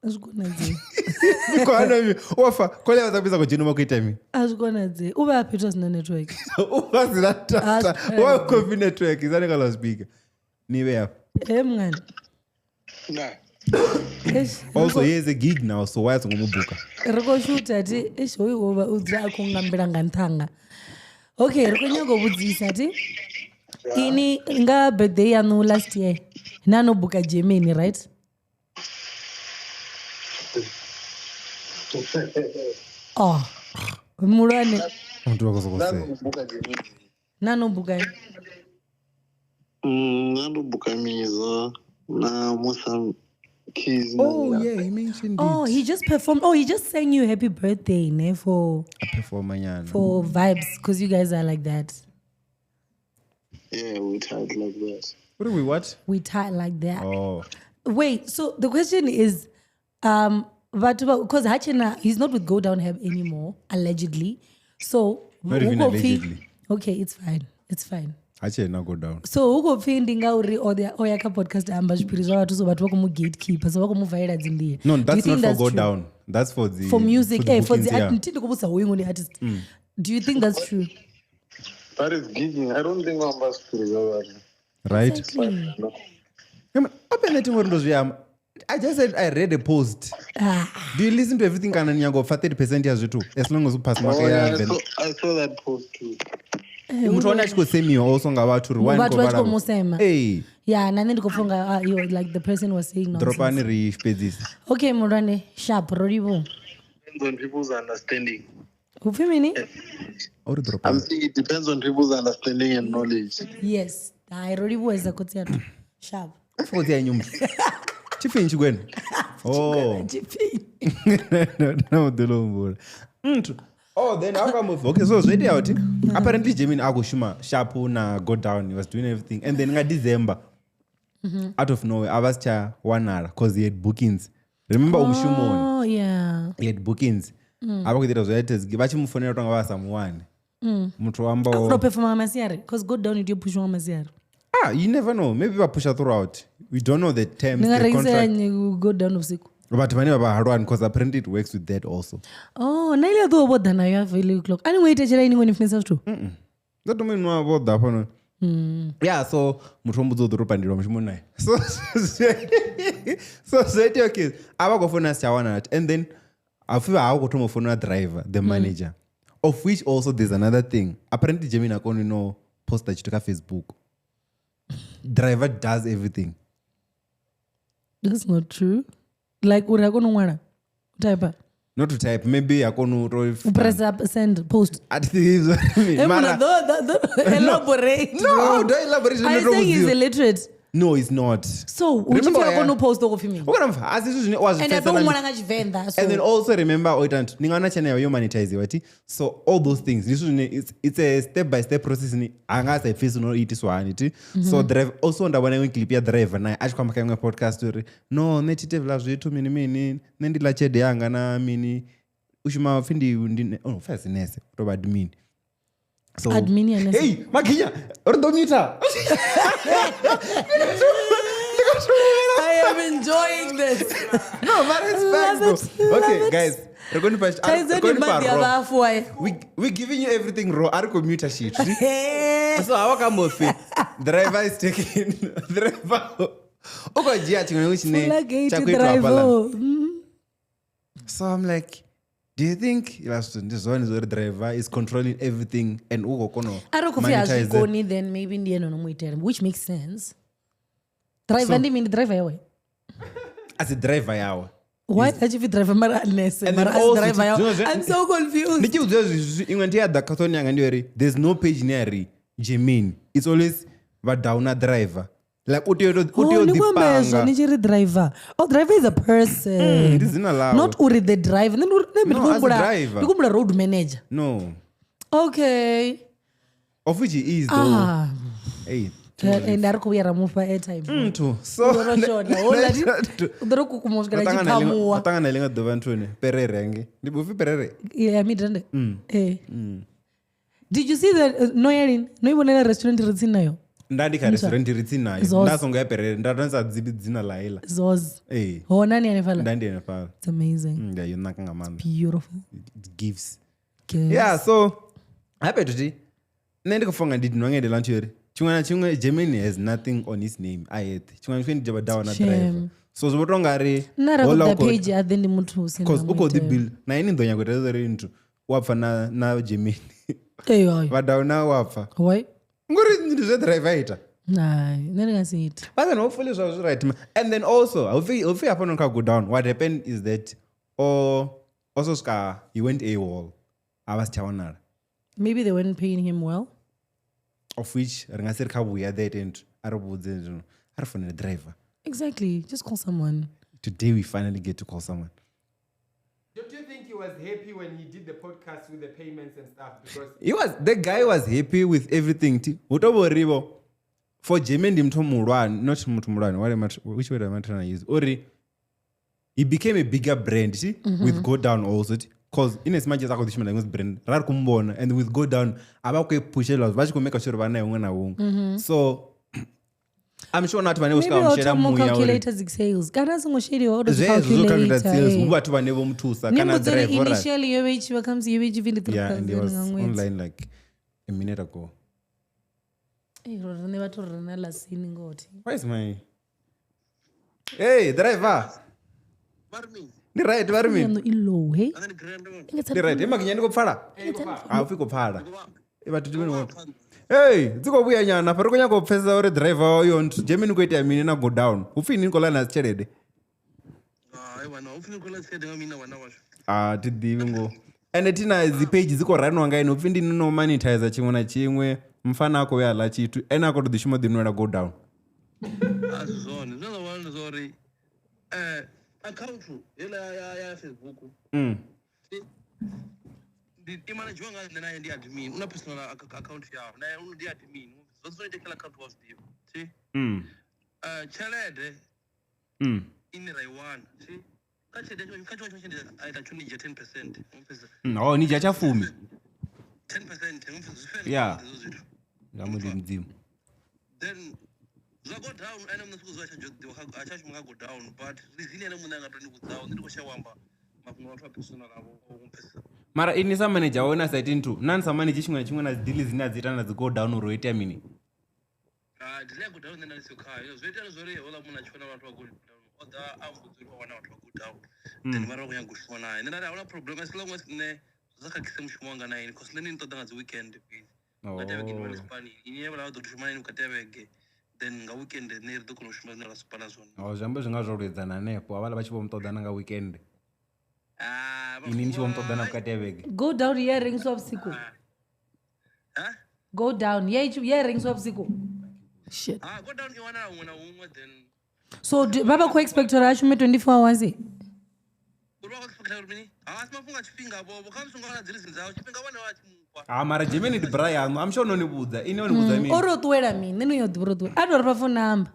A zwi konadzei. Ndi khou hana mi u fa khole vha tsambisa khou dzhena vha khou ita mini? A zwi konadzei. U vha a fhethu a si na network. U vha sina data. A zwi Wa copy network isane kha loudspeaker. Ni vhe afha. He mngani. Nah. Eish, Also he has a gig now so why a songo mu buka? ri khou shutha thi eish hoyu wo vha u dzula a khou ngambela nga nṱhanga. Okay, ri khou nyanga u vhudzisa thi. Ini nga birthday yaṋu last year na no buka Germany, right? Oh. Muhulwane Muthu vha khou sokou Nda sea. ndo buka Germany. na no buka Nda ndo buka Mizo na Musa Keys. na Oh Nina. yeah, he mentioned Oh, it. he just performed. Oh, he just sang you happy birthday, ne, for A performer nyana. for vibes because you guys are like that. Yeah, we tied like that. What are we what? We tight like that. Oh. Wait, so the question is, but because Hachina, he's not with Go Down Heb anymore, allegedly. So Not even Hugo Phi- allegedly. Okay, it's fine. It's fine. Achena go down. So Hugo Phi ndi ngauri o ya kha podcast a amba zwiphiri zwa vhathu so vhathu vha khou mu gatekeeper so vha khou mu valela dzi nḓila. No, Do you that's think not for go true? down. That's for the For music, for the for bookings, the yeah. art, ndi khou vhudzisa hoyu ngoni artist. Do you think that's true? That is giving. I don't think I'm about Right? Exactly. Open that thing ndo zwi amba. I just said I read a post. Ah. Do you listen to everything kana ni nyago pfa 30% ya zwithu as long as u pass mark Oh, ya yeah, I saw that post too. Muthu wane a tshi khou semiwa also nga vhathu uri why ni Vhathu khou vha tshi khou vhala- mu sema. Ee. Yeah, na nṋe ndi khou pfa unga, like the person was saying nonsense. Dropani ri fhedzise. Okay, muhulwane, sharp, ro livhuwa. Depends on people's understanding. Hu pfi mini? Uri I'm dropani. saying it depends on people's understanding and knowledge. Yes. Hai, ro livhuwesa khotsi athu. Sharp. Khotsi ya nnyi muthu. Tshifhinga tshigwena. Oh. Tshifhinga. No, ḓo humbula. Muthu. Oh, then how come okay, so zwo itea kuti apparently Germany a khou shuma sharp na go down, he was doing everything. And then nga December out of nowhere a vha si tsha wanala cause he had bookings. Remember u mushumoni. Oh, yeah. He had bookings. A vha khou ita zwo ita vha tshi mu founela tonga vha sa mu wani. Muthu wa amba Ro performa nga masiari cause go down u tea u pushwa nga masiari. Ah, you never know. Maybe vha pusha throughout. We don't know the terms, Ni nga the rengisela contract. nnyi go down vhusiku. Vhathu vhane vha vha halwani cause apparently it works with that also. Oh, na iḽa ḓuvha vho ḓa nayo ya 8 o'clock. A ni ngo ita tshela ini ngo ni funesa zwithu? Ndo thoma inwa vho ḓa hafhanoni. Yeah, so muthu o mbudza u ḓo tou pandelwa mushumoni naye. So so zwo itea okay. A vha khou founa a si tsha wanala. And then a pfhi vha ha khou thoma u founela driver, the manager. Of which also there's another thing. Apparently Germany a koni no posta tshithu kha Facebook. Driver does everything. That's not true. Like uri a koni u ṅwala, u type, Not to type, maybe a koni u to u press up, send, post. A thi ḓivhi zwa uri mini. Hey, Mara- elaborate. No, how do I elaborate? Are you saying he's illiterate? No, he's not. So, u tshi Remember, pfi a yeah. koni u post u khou pfi mini? U kana mfa, a si zwithu zwine wa zwi And a pfesa tea u na ṅwala nga Tshivenḓa. So And then also remember o ita nthu ni nga wana channel yo monetiziwa ti so all those things ndi zwithu zwine it's a step by step process ni a nga sa ipfisi no itiswa hani ti so drive also nda vhona iṅwe clip ya driver naye a tshi khou amba kha iṅwe podcast uri no nṋe thi tevhela zwithu mini mini nṋe ndi ḽa tshelede yanga na mini u shuma pfhi ndi oh pfhi a si nese u tou vha admin. So Admin ya nese. Hey, Makhinya, ri ḓo mita. I am enjoying this. No, but it's facts, Love it, bro. Okay, love it. guys, we're going to pass. Thaidzo ndi maḓi a vhafu aya. We giving you everything raw. Ari commuter shit. So how come off? Driver is taking driver. U khou dzhia tshiṅwe na tshiṅwe tshine Fula gate tsha khou itwa hafhaḽa. driver. Mm. So I'm like, do you think ila zwithu ndi zwone zwa uri driver is controlling everything and u khou kona u Arali khou pfi a zwi monetize? koni then maybe ndi ene ono mu itela, which makes sense. Driver ndi mini? Driver yawe? A si driver yawe. Why a tshi pfi driver mara a nese And then mara a si also driver yawe? zwiṅwe zwe- I'm so confused. Ndi tshi vhudziwa zwithu iṅwe ndi ya ḓa kha phone yanga ndi uri there's no page ine ya ri Jermaine. It's always vha downa driver. Like u tea u tou- u tea Oh, u ni khou amba hezwo ḓipanga. ni tshi ri driver. Oh, driver is a person. Ndi dzina ḽawe. Not uri the driver. Nṋe ndi uri- nṋe ndi No, khou as a humbula- driver. ndi khou humbula road manager. No. Okay. Of which he is though. Ah. Hey. And a ri khou vhuya ra mufha airtime. Mthu. So U ḓo ro shona. Houḽa ndi- u ḓo ro kukuma u swikela tshi phamuwa. ṱangana ḽiṅwe ḓuvha nthuni perere hange ndi upfi perere Yeah, Midrand. Eh. Did you see that no ya lini? No i vhonela restaurant ri tsini nayo? nda ndi kha restaurant ri tsini nayo Zoz. nda songo ya perere nda ndo sa ḓivhi dzina ḽa iḽa Zoz. ee Honani hanefhaḽa. nda ndi henefhaḽa It's amazing. Nda yo naka nga maanḓa Beautiful. it gives Yes. yeah so habe tuti nṋe ndi khou fonga ndi dinwa ngende ḽa uri tshiṅwe na tshiṅwe Germany has nothing on his name a yeṱhe tshiṅwe na tshiṅwe ndi vha na Shame. driver so zwi vho tou nga ri Nṋe arali houḽa khou u ḓa khou- page a ḓe ndi muthu hu sina cause u khou ḓi muitelo. build na ini ḓo nyaga u ita uri nthu wa pfa na Germany Ee, hayi. vha downa wa pfa Why? ngori ndi zwe driver a ita Hai, nṋe ndi nga si ite. But then hopefully zwa zwi right. And then also, hopefully hafhanoni kha go down. What happened is that o also swika he went AWOL. A vha si tsha wanala. Maybe they weren't paying him well. Of which ri nga si ri kha vhuya that and a ri vhudze zwino a ri founele driver. Exactly. Just call someone. Today we finally get to call someone. Don't you think he was happy when he did the podcast with the payments and stuff? Because He was the guy was happy with everything. Hu to vho ri vho for Germany ndi muthu muhulwane, not muthu muhulwane. What am I, which word am I trying to use? Uri he became a bigger brand see, with Go Down also. Because in as much as a khou ḓi shumela iṅwe brand, ra ri khou mubona and with Go Down a vha khou i pushela vha tshi khou make sure uri vha naye huṅwe na huṅwe. So I'm sure na vhathu vhane vho Maybe swika vha o mu shela thoma u muya uri calculator dzi sales. Kana a songo sheliwa o tou dzi zwezwo zwo calculate calculator, sales eh. hu vhathu vhane vho muthusa Ni kana mbudza uri driver ora- initially yo vha i tshi vha khamusi yo vha i tshi pfi ndi Yeah, and he 3000 was nga ṅwedzi. online like a minute ago. Ei, ro riṋe vhathu ri na lasini ngothi. Where is my Hey, driver. Vha ri mini? Ndi right vha ri mini? Yaṋu i low, hey? Ane ndi grand one. Ndi right. Ema ndi khou pfala. A upfi khou pfala. E vhathu ndi vhone. Hey, dzi khou vhuya nyana afha ri khou nyaka u pfesesa uri driver yo nthu Germany khou itea mini na go down. Hupfi ini ni khou ḽa na tshelede. Hai vhana, upfi ni khou ḽa tshelede nga mini na vhana vhashu. A thi ḓivhi ngo. Ende thina dzi page dzi khou raniwa nga ene upfi ndi no monetize tshiṅwe na tshiṅwe. Mfana a khou ya ḽa tshithu ene a khou to ḓi shuma ḓi nwela go down. A si zwone. Zwine zwa vha ndi zwa uri account heiḽa ya Facebook ndi i managiwa nga nṋe naye ndi admin. U na personal account yawe naye ndi admin. Zwoṱhe zwino itea kha account wa zwi ḓivha. Thi? Tshelede ine ra i wana, thi? Kha tshelede kha tshiṅwe tshelede a ita tshone dzhia 10%. Oh, ni dzhia tsha fumi. 10% zwi fair. Yeah. Hezwo zwithu. Nga mudzimu. Then zwa go down ene muṋe sokou zwa tsha a tsha shuma nga go down, but reason ene muṋe anga to ni vhudzaho nṋe ndi khou shaya u amba mafhungo a vhathu a personal avho o mpfesesa. Mara ini sa manager wawe na sa iti nthu na ni sa manage tshiṅwe na tshiṅwe na dzi deal dzine a dzi ita na dzi go down uri ho itea mini. Ah, deal ya go down nṋe nda ndi siho khayo. Zwo itea zwo ri houḽa munna a tshi vhona vhathu vha go down o ḓa a mbudza uri o wana vhathu vha go down, then vha ri vha khou nyaga u shuma naye. Nṋe nda ri ahuna problem as long as nṋe zwi sa khakhise mushumo wanga na ini, cause nṋe ni ṱoḓa nga dzi weekend fhedzi. Vhukati ha vhege ndi vha ndi spanini, ini vha ḓo shuma na ini vhukati ha vhege, then nga weekend nṋe ri ḓo kona u shuma zwine ra spana zwone. Oh, zwi amba zwi nga zwo lwedzana hanefho havhaḽa vha tshi vho mu ṱoḓana nga weekend. Ah, Ini ni tshi vho mu ṱoḓana vhukati ha vhege. Go down ya rengisiwa vhusiku. Ha? Go down ya ya rengisiwa vhusiku. Shit. Ah, go down i wanala huṅwe na huṅwe then. So vha vha khou expect uri a shume 24 hours? Uri vha khou expect uri mini? Ha, si mafhungo a tshifhinga vho, kha musi nga wana dzi reason dzawe, tshifhinga vhone vha tshi mufha. Ah, mara Germany ndi bra yaṋu. I'm sure no ni vhudza. Ini o ni vhudza mini? O ri o ṱuwela mini? Nṋe no yo ḓivha uri o ṱuwela. A to ri fha phone number.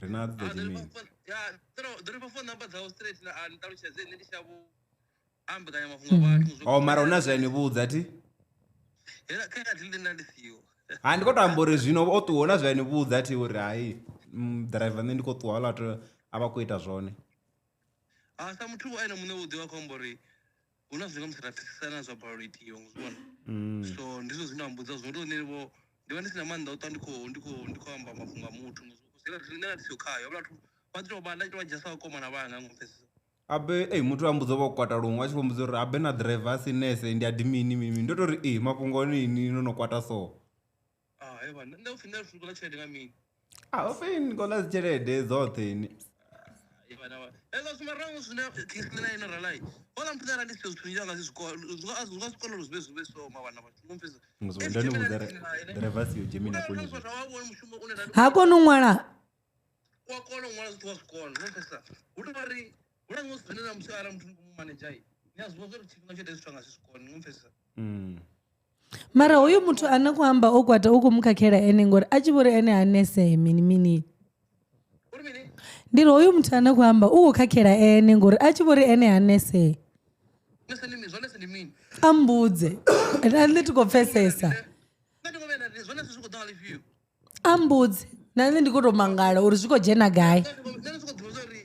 Ri na dza Germany. Ya, ḓo ri fha phone number dzawe straight na a ni ṱalutshedze nṋe ndi shavho ambekanya mafhungo a vhathu. Oh, mara huna zwa ni vhudza thi? Hela kha ya deal nda ndi siho. Ha, ndi khou to amba uri zwino o ṱuwa huna zwa ni vhudza thi uri hai driver nṋe ndi khou ṱuwa houḽa vhathu a vha khou ita zwone. Ah, sa muthu ene muṋe u ḓivha khou amba uri hu na zwinga musi ra pfesesana zwa balelwa itiwa, zwi vhona. So ndizwo zwine a mbudza zwone uri vho ndi vha ndi sina maanḓa u ṱwa ndi khou amba mafhungo a muthu. Nṋe nda ndi siho khayo, vhathu vha ḓi tou vha nda tou vha dzhia sa vhakomana vhanga ngo pfesesa. Abe ei muthu a mbudza vho kwata luṅwe a tshi vho mbudza uri abe na driver a si nese ndi admin mini mini ndo tori e mafhungo one ini no no kwata so. Ah, he vhana nṋe upfi nṋe ri ḽa tshelede nga mini? Ah, upfi ni khou ḽa dzi tshelede dzoṱhe ini. Hezwo zwi mara zwine Kingsley na ino ralai. Hola muthu arali ndi si zwithu zwinzhi anga si zwikolo, zwi nga si kone uri zwi vhe so mavhana vhathu. Ngo mpfesa. Ndo ni vhudza driver siyo Germany a koni zwi. Ha koni u ṅwala. Wa kona u ṅwala zwithu wa zwikona, ngo mpfesa. Hu tou vha ri hu na zwiṅwe zwithu zwine na musi arali muthu ni khou mu manager, ni a zwi vhona uri tshifhinga tshoṱhe zwithu anga si zwikone, ngo mpfesa. Mara hoyu muthu ane khou amba o kwata u khou mu khakhela ene ngori a tshi vhori ene ha nese mini mini. Ndi ri hoyu muthu ane khou amba u khou khakhela ene ngori a tshi vhori ene ha nese. Nese ndi mini? Zwa nese ndi mini? A mbudze. Na nṋe thi khou pfesesa. Nṋe ndi khou vhuya nda ri zwa nese zwi khou ḓa nga lifhio? A mbudze. Na nṋe ndi khou tou mangala uri zwi khou dzhena gai. Nṋe ndi khou ḓivha zwa uri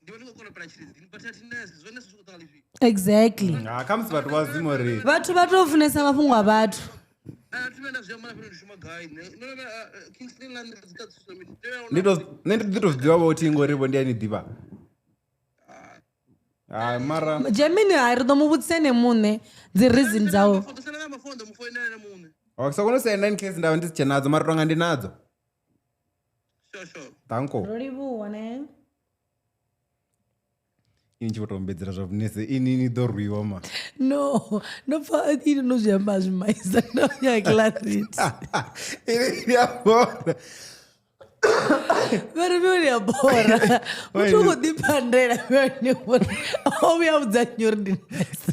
ndi vha ndi khou kona u pela tshilidzini but a thi nese, zwa nese zwi khou ḓa nga lifhio? Exactly. Ah, khamusi vhathu vha zima uri vhathu vha tou funesa mafhungo a vhathu. Ndi to nṋe ndi ḓi to zwi ḓivha vho thi ngori vho ndi a ni ḓivha. Ah, mara Germany hai ri ḓo mu vhudzisa ene muṋe dzi reason dzawe. O sa kona u senda in case nda vha ndi si tshe nadzo mara tonga ndi nadzo. Danko. Ro livhuwa ne. Ini tshi vho to ombedzela zwa vhunese ini ni ḓo rwiwa ma. No, ndo pfa ini no zwi amba zwi maisa ndo ya clarity. Ini ndi a bora. Vha ri vho ya bora. Muthu u khou ḓi pandela vhone uri o vhuya vhudza nnyi uri ndi nese.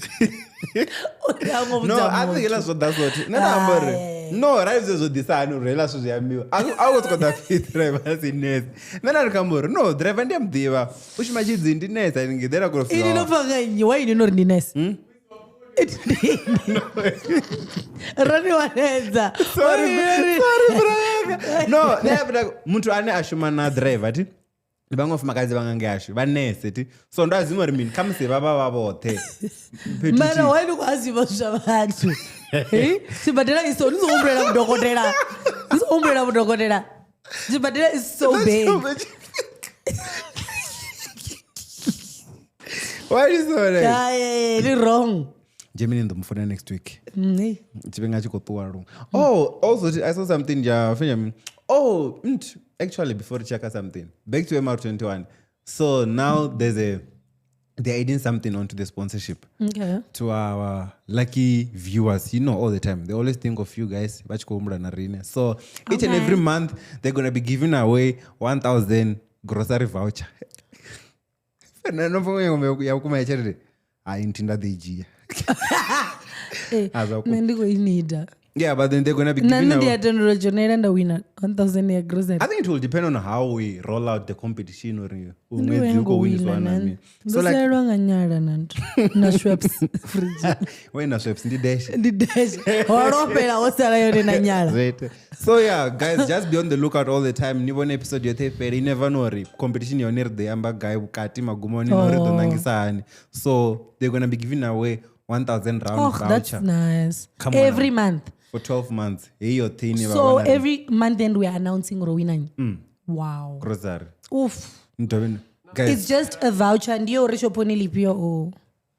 Uri a ngo No, vhudza a thi hela muthu. zwo ḓa sothi. Nṋe nda amba uri no ra izwo zwo ḓisa hani uri hela zwithu zwi ambiwa. A u khou sokou ḓa pfi driver a si nese. Nṋe nda ri kha amba uri no driver ndi a muḓivha. U shuma tshidzini ndi nese ani ngeḓela kule Ini no pfa nga nnyi wa ini no ri ndi nese. Roni wanedza. Sorry, sorry brother. No, nṋe muthu ane a shuma na driver thi ndi vhaṅwe vhafumakadzi vha nga ashu vha nese thi. So ndo azima uri mini khamusi vha vha vha vhoṱhe. Mara why ni khou azima zwa vhathu? Sibadela iso ni songo humbulela mudokotela. Ndi songo humbulela vhudokotela. Zwibadela is so big. Why is so right? Hayi, ndi wrong. Germany ndo mufuna next week. Hey. Tshifhinga tshi khou ṱuwa luṅwe. Oh, also I saw something ja fenya. Oh, actually before check something. Back to MR21. So now there's a they're adding something onto the sponsorship. Okay. To our lucky viewers, you know, all the time. They always think of you guys. Vha tshi khou humbula na riṋe. So each and every month, they're going to be giving away 1,000 grocery voucher. No pfa ya vhukuma ya tshelede. Hai, nthu nda ḓo i dzhia. Eh, A zwa vhukuma. nṋe ndi khou i nida. Yeah, but then they're going to be Na giving nṋe ndi away. a tendelwa dzhenela nda wina 1000 ya grocery. I think it will depend on how we roll out the competition or Ndi ṅwedzi u khou wina winiswa na nani. mini. Ndo So like salelwa nga nyala na nthu na Schweppes fridge. wena Schweppes ndi dash. Ndi dash. Ho lofhela ho sala yone na nyala. Right. So yeah, guys, just be on the lookout all the time. Ni vhone episode yoṱhe fhele. You never know uri competition yone ri ḓo i amba gai vhukati magumoni no ri ḓo nangisa hani. So they're gonna be giving away 1,000 round Oh, that's voucher nice. Come on Every month. for 12 months. Heyi yoṱhe ine vha So vhona ri every month end we are announcing uri wina nnyi. Wow. grocery. Oof. Ni dovhe ni- Guys, It's just a voucher. Ndiyo uri shoponi lifhio or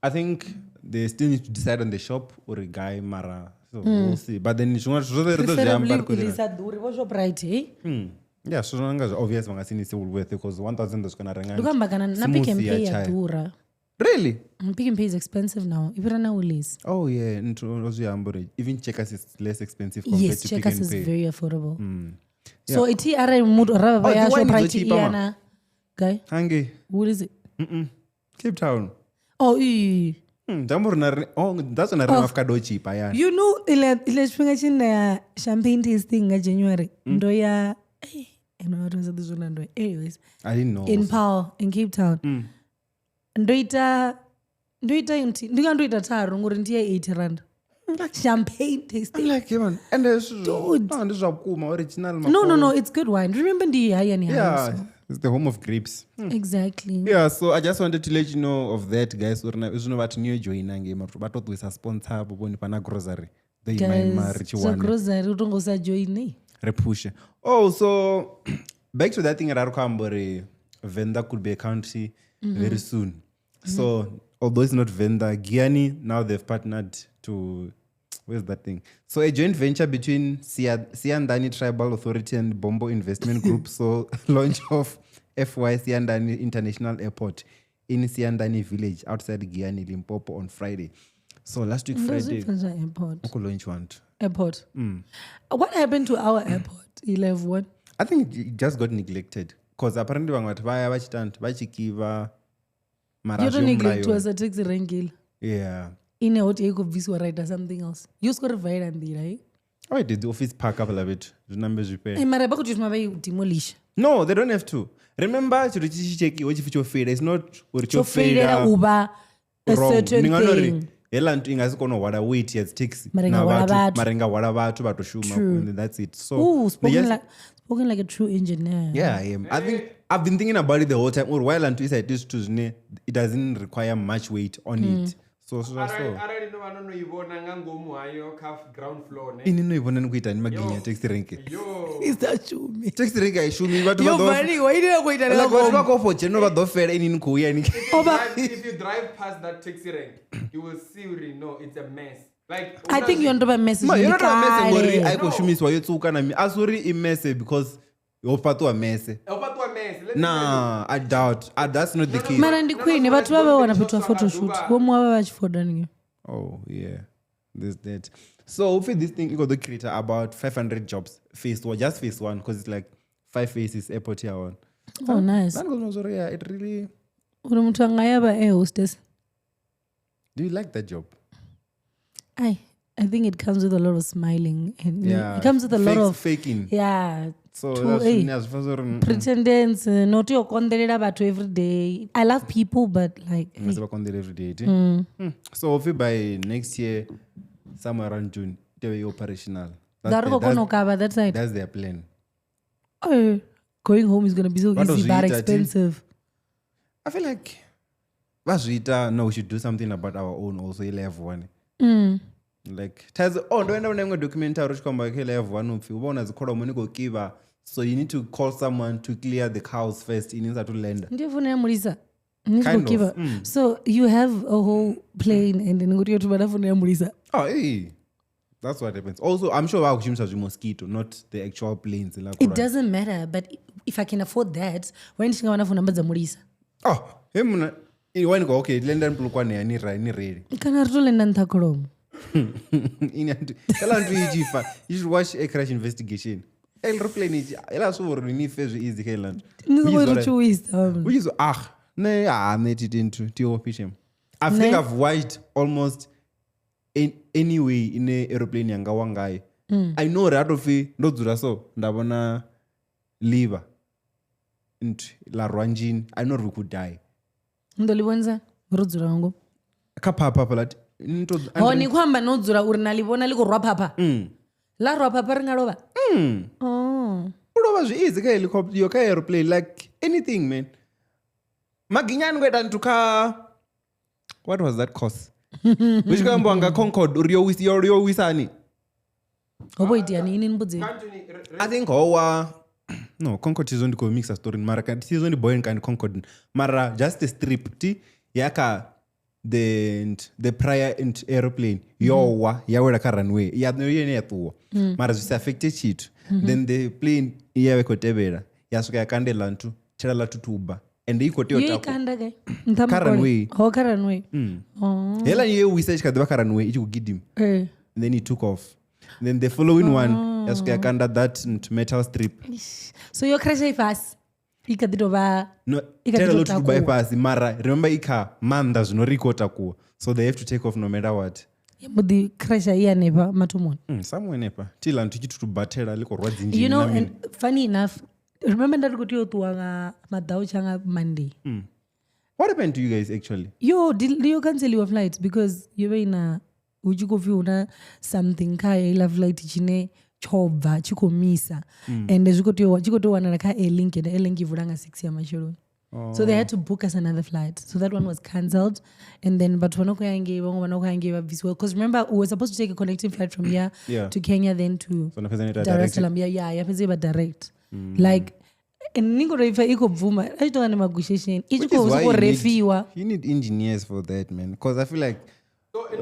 I think they still need to decide on the shop or guy mara. So we'll see. But then zwiṅwe zwithu zwoṱhe ri ḓo zwi amba ri khou preferably ḓi- ḽi sa ḓuri vho Shoprite, hey? Yeah, so nga zwa obvious vha nga si ni ise Woolworth because 1000 ḓo swika na renga Ndi khou amba kana na Pick n smoothie ya Pay ya chai. ḓura. Really? Pick n Pay is expensive now. I fhira na Woolies. Oh yeah, nthu o zwi amba uri even Checkers is less expensive compared Yes, to Pick Checkers n is Pay. very affordable. So ithi arali muthu ra Oh, vha ya dzi wine dzo Shoprite tshipa, ma. iyana gai Hangei Woolies. Cape Town. Oh, ee. Ndamba uri na ri oh that's when na ri avocado tshipa yani. You know ile ile tshifhinga tshine nda ya champagne tasting nga January ndo ya eh eno vhathu vha sa ḓi zwona ndo ya. Anyways, I didn't know. in Paarl in Cape Town. Ndo ita ndi nga ndo ita tharu ngori ndi ya 80 rand. Champagne tasting. I'm like, yeah, man. And no, ndi zwa vhukuma original. No, it's good wine. Remember ndi hayani Yeah, house. it's the home of grapes. Exactly. Yeah, so I just wanted to let you know of that, guys. Uri na zwino vhathu niyo joina ngei mara vha to ṱuwisa sponsor vho vhoni fhana grocery. Ḓo ima ima ri tshi Guys, so wane grocery u tongo sa join. ri phushe. Oh, so back to that thing ra ri khou amba uri Venda could be a country very soon. So although it's not Venda, Giyani now they've partnered to where's that thing? So a joint venture between Siyandhani Tribal Authority and Bombo Investment Group. So launch of FY Siyandhani International Airport in Siyandhani Village outside Giyani, Limpopo on Friday. So last week Ndo Friday, zwi pfa zwa airport. uko launch one. Airport. What happened to our airport? 11. I think it just got neglected because apparently vhaṅwe vhathu vha ya vha tshi ita nthu vha tshi kiva mara You a zwiho don't neglect mulayoni. us a taxi rank ile. Yeah. Ine hoti i khou bvisiwa ra ita something else. Yo siko ri valela nḓila eh? Oh, I did the office park hafhaḽa fhethu zwi nambe zwi fhele. Eh, mara vha khou tea u thoma vha i demolish. No, they don't have to. Remember tshithu tshi tshi chekiwa tshi pfi tsho feila. It's not uri Tsho feilela u vha a wrong. certain Ndi ngani uri thing. heiḽa nthu i nga si kone u hwala weight ya dzi taxi Mara i nga na hwala vhathu vhathu. mara i nga hwala vhathu vha to shuma True. and that's it. So Ooh, they spoken just- like spoken like a true engineer. Yeah, I am. I think I've been thinking about it the whole time. Or while nthu i sa iti zwithu zwine it doesn't require much weight on it. So. Arali no vha no no i vhona nga ngomu hayo kha ground floor ne. Ini no i vhona ni khou ita ni maginya ya taxi rank. Yo. I sa shumi. Taxi rank a i shumi vhathu vha Yo ḓo valiwa ine ya khou ita like nga vhathu vha ngomu. khou fo dzhena vha ḓo fela ini ni khou ya ni If you drive past that taxi rank, you will see uri no, it's a mess. Like I think yo ndo vha message Ma, yo no tou vha mese ngori a i kale. khou shumisiwa yo tswuka na mi a si uri i mese because yo fhaṱiwa mese. Ho fhaṱiwa mess. Let me tell you. Nah, I doubt. That's not the case. Mara ndi khwine vhathu vha vha wana fhethu ha photoshoot. Vho muwa vha vha tshi foda ni. Oh yeah, there's that. So hopefully this thing got the creator about 500 jobs. Phase one, just phase one, because it's like 5 phases airport here one. Oh nice. That goes sorry, yeah, it really. Uri muthu anga ya vha air hostess. Do you like that job? I think it comes with a lot of smiling and Yeah, it comes with a lot of faking. Yeah. So to, that's eh, yeah, mm, pretendence not yo kondelela vhathu every day. I love people but like eh, mm, on every day. Mm. So hopefully by next year, somewhere around June, they will be operational. Ga ri khou kona u kavha that side. That's their plan. Oh, going home is gonna be so Vha to easy zwi but ita, thi? expensive. I feel like vha zwi ita, no, we should do something about our own also. Ile ya one. Like thaidzo, oh, ndo enda vhona iṅwe documentary u tshi khou amba kha iḽa ya vuwani upfhi hu vha hu na dzikholomo ni khou kivha, so you need to call someone to clear the cows first ini sathu lenda. Ndi founu ya mulisa ni tshi khou Kind of, kivha. So you have a whole plane and ni khou tea u thoma na founu ya mulisa. Oh, hey. That's what happens. Also, I'm sure vha khou shumisa zwi mosquito, not the actual planes. Like, It doesn't matter, but if I can afford that, why ndi tshi nga vha na phone number dza mulisa? Oh, he muna why ni khou okay, lenda ni Polokwane ya ni ra ni ready. Kana ri to lenda nṱha kholomo. Ini antu ela ntu i tshi fa, you should watch a crash investigation. Aeroplane i tshi ela swi uri ni fe zwi easy kha iḽa nthu. Ni Which songo is ri what I- tshuwisa. Which is ah ne ah ne titi nthu ti official. I think Ne? I've watched almost in any way ine aeroplane yanga wa ngayo. I know uri a to pfi ndo dzula so nda vhona liver nthu la rwa nzhini. I know uri we could die. Ni ḓo ḽi vhonisa ro dzula nga ngomu. Kha phapha hafhaḽa ni to Ho ni khou amba no dzula uri na ḽi vhona ḽi khou rwa phapha. Ḽa rwa phapha ri nga lovha. Oh. U lovha zwi easy kha helicopter yo kha aeroplane, like anything, man. Maginyani ngo ita nthu kha what was that course? Hu tshi khou ambiwa nga Concorde uri yo wisa yo wisani. Ho vho iteani ini ni mbudzeni. Anthony, I think howa no Concorde tizo ndi khou mixa story mara kanti tizo ndi Boeing kandi Concorde mara just a strip ti ya kha the prior aeroplane yo wa ya wela kha runway ya no yene ya ṱuwa mara zwi sa affecte tshithu. Then the plane ya vha i khou tevhela ya swika ya kandela nthu tshela ḽa thuthuba and i khou tea u Yo i takuwa. kanda gai? Nṱha Kha makole. runway. Ho kha runway. Oh. Heiḽa yo wisa i tshi kha ḓi vha kha runway i tshi khou gidima. Eh. And then it took off. Then the following one ya swika ya kanda that metal strip. Eish. So yo crasha i fhasi. I kha ḓi tou vha No, I kha ḓi tshela tou ḽo thuthuba i takuwa. fhasi mara remember i kha maanḓa zwino ri i khou takuwa, so they have to take off no matter what. Ya mbo ḓi crasha i hanefha mathomoni. Somewhere hanefha tiḽa nthu i tshi thuthubathela ḽi khou rwa dzinzhini You know, na mini. and funny enough, remember nda ri khou tea u ṱuwa nga maḓautsha nga Monday. What happened to you guys actually? Yo, yo canceliwa flight because yo vha ina hu tshi khou pfhi hu na something kha heiḽa flight tshine tsho bva tshi khou misa and zwi khou tea u tshi khou tea u wanala kha Airlink and Airlink i vula nga 6 ya matsheloni. So they had to book us another flight. So that one was cancelled. And then but vha no khou ya ngei, vhaṅwe vha no khou ya ngei vha bvisiwa. Because remember, we were supposed to take a connecting flight from here to Kenya, then to So na fhedza ni ita Dar es direct. Salaam. Yeah, ya fhedza i vha direct. Like, and ni khou tou ipfa i khou bvuma a tshi tonga ndi magushesheni i tshi Which is khou why sokou refiwa. you need engineers for that, man, because I feel like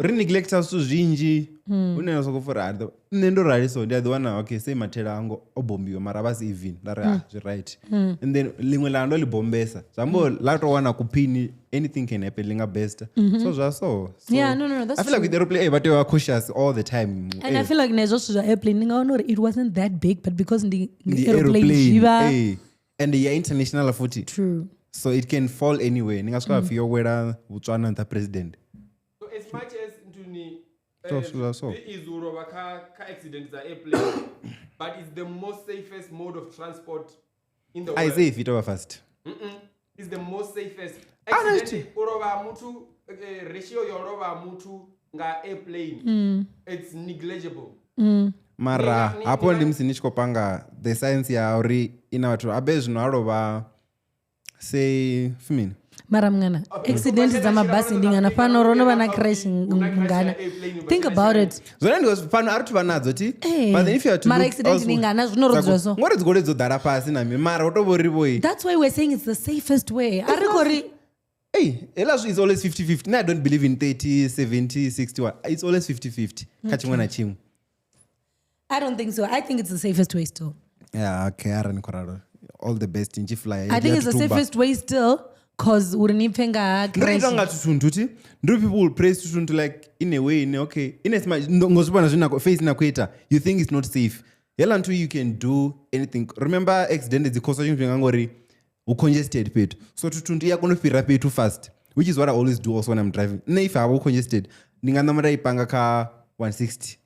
ri neglecta zwithu zwinzhi hune na soko fura nṋe ndo rali so ndi a ḓi wana okay sei mathela ango o bombiwa mara vha si even nda ri ah zwi right, and then ḽiṅwe ḽa ndo ḽi bombesa zwi amba uri ḽa to wana kuphini, anything can happen, ḽi nga besta so zwa so. So Yeah, no, that's I feel like with aeroplane vha tea u vha cautious all the time. And I feel like nezwo zwithu zwa airplane ndi nga wana uri it wasn't that big, but because ndi ndi aeroplane zwi aeroplane vha and ya international futhi, true. so it can fall anywhere. Ni nga swika pfi yo wela Botswana nṱha president. So as much as Ntuni, So, so, so. is uroba car accident za airplane, but it's the most safest mode of transport in the I world. say if it over fast. It's the most safest. Honestly. Accident uroba muthu ratio yo roba muthu nga airplane. It's negligible. Mara hapo ndi musi ni tshi khou panga the science ya uri ina vhathu abe zwino a lovha say femini. Mara mngana accident dza mabasi ndi ngana fhano ro no vha na crash ngana. Think about it. Zwone ndi fhano a ri thu vha nadzo ti, Eh, but then if you are to mara look accident elsewhere- ndi ngana, zwino ro dzula so. Ngori dzigoloi dzo ḓala fhasi na mini mara u to vho ri vhoi That's why we're saying it's the safest way. A ri khou ri hey hela is always 50-50. Nṋe I don't believe in 30 70 61, it's always 50-50 kha tshiṅwe na tshiṅwe. I don't think so. I think it's the safest way still. Yeah, okay, arali ni khou ralo all the best ni tshi fly. I think it's the safest way still cause uri ni pfe nga ha Ndo ita crash. nga thuthuntu ti ndo people will praise thuthuntu like in a way in okay in as much ngozwi vhona zwi na face na kuita you think it's not safe hela nthu you can do anything. Remember accident dzi khosa tshifhinga ngori hu congested fhethu, so thuthuntu i ya kona u fhira fhethu fast, which is what I always do also when I'm driving. Nṋe if havha hu congested ndi nga ṋama nda i panga kha 160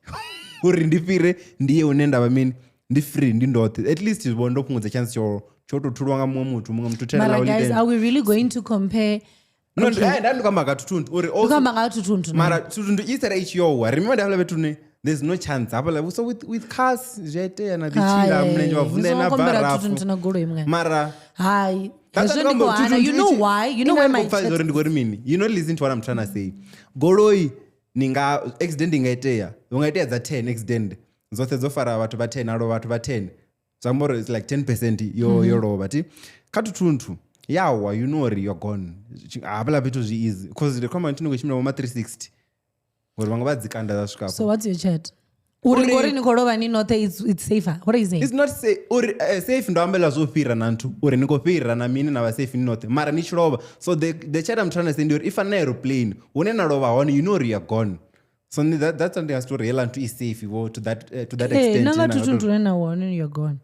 uri ndi fhire ndi ye hune nda vha mini ndi free ndi ndoṱhe, at least vho ndo fhungudza chance tsho tsho to thulwa nga muṅwe muthu muṅwe muthu Mara thela ḽawe ḽi guys, tende. are we really going to compare? No, nda ndi kwamba nga thuthuntu uri Ndi also khou amba nga ha thuthuntu. mara thuthuntu i sala i tshi yowa remember ndi hafhaḽa fhethu hune there's no chance hafhaḽa, so with cars zwi a itea na ḓi tshila mulenzhe wa vunḓea na bva compare rafu thuthuntu na goloi mngana. mara Hai. That's Hezwo what ndi I'm khou hana. talking You about. know why? You know where my uri ndi khori mini? You not listen to what I'm trying to say. Goloi Ni nga accident inga itea. Hu nga itea dza 10 accident. Dzoṱhe dzo fara vhathu vha 10, alo vhathu vha 10. Zwi amba uri it's like 10% yo lovha ti. Kha thuthuntu yawa you know uri you're gone. Hafhaḽa fhethu zwi easy because the common thing tshimbila vho ma 360. Ngori vhaṅwe vha dzi kanda dza swika So afho. what's your chat? Uri ngori ni khou lovha ni noṱhe it's safer. What are you saying? It's not safe uri safe ndo ambela zwo fhira na nthu uri ni khou fhira na mini na vha safe ni noṱhe mara ni tshi lovha. So the chat I'm trying to say ndi uri i fana na aeroplane hune na lovha hone you know uri you're gone. So that's something has to realize nthu is safe wo to that Eh, extent. na nga na thuthuntu une na wone you're gone.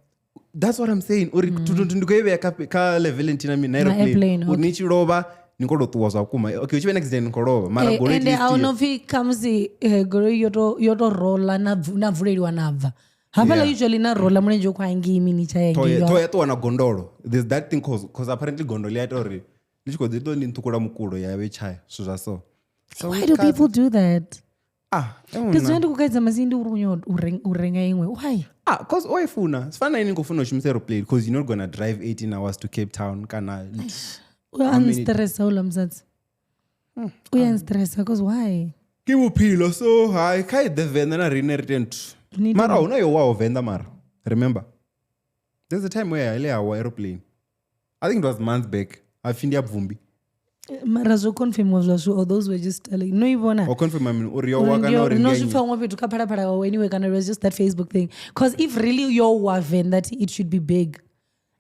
That's what I'm saying. Uri thuthuntu ndi khou i vhea kha level nthihi na mini na Na aeroplane. airplane, Uri ni tshi lovha ni khou tou ṱuwa zwa vhukuma. Okay, hu tshi vha na accident ni khou lovha mara Eh, goloi ende at a hu least no pfi khamusi goloi yo to rola na vuleliwa na bva. Hafhaḽa Yeah. usually na rola mulenzhe u khou angei mini tsha ya ngei. Ṱhoho ya ṱuwa na gondolo. There's that thing cause apparently gondolo ḽi a ita uri ḽi tshi khou ḓi tou ni ṱhukhula mukulo ya vhe tshaya zwithu zwa so. So Why do people do that? Ah, Ndi dzula ndi khou kaidza masindi uri u nyaga u renga iṅwe. Why? Ah, cause o i funa. Zwi fana na ini ni khou funa u shumisa aeroplane cause you're not gonna drive 18 hours to Cape Town kana U ya nstressa houḽa musadzi. U ya nstressa cause why? Ke bophelo so hai kha i ḓe Venḓa na riṋe ri ite nthu. Ni ite Mara hu na yo waho Venḓa mara. Remember? There's a time where ile yawa aeroplane. I think it was months back. Hapfi ndi ya Bvumbi. Mara zwo confirmiwa zwashu or those were just telling. No i vhona. O confirm mini uri yo wa kana uri No ndi ya zwi nnyi. pfa huṅwe fhethu kha Phalaphala wawe anyway kana it was just that Facebook thing. Cause if really yo wa Venḓa it should be big.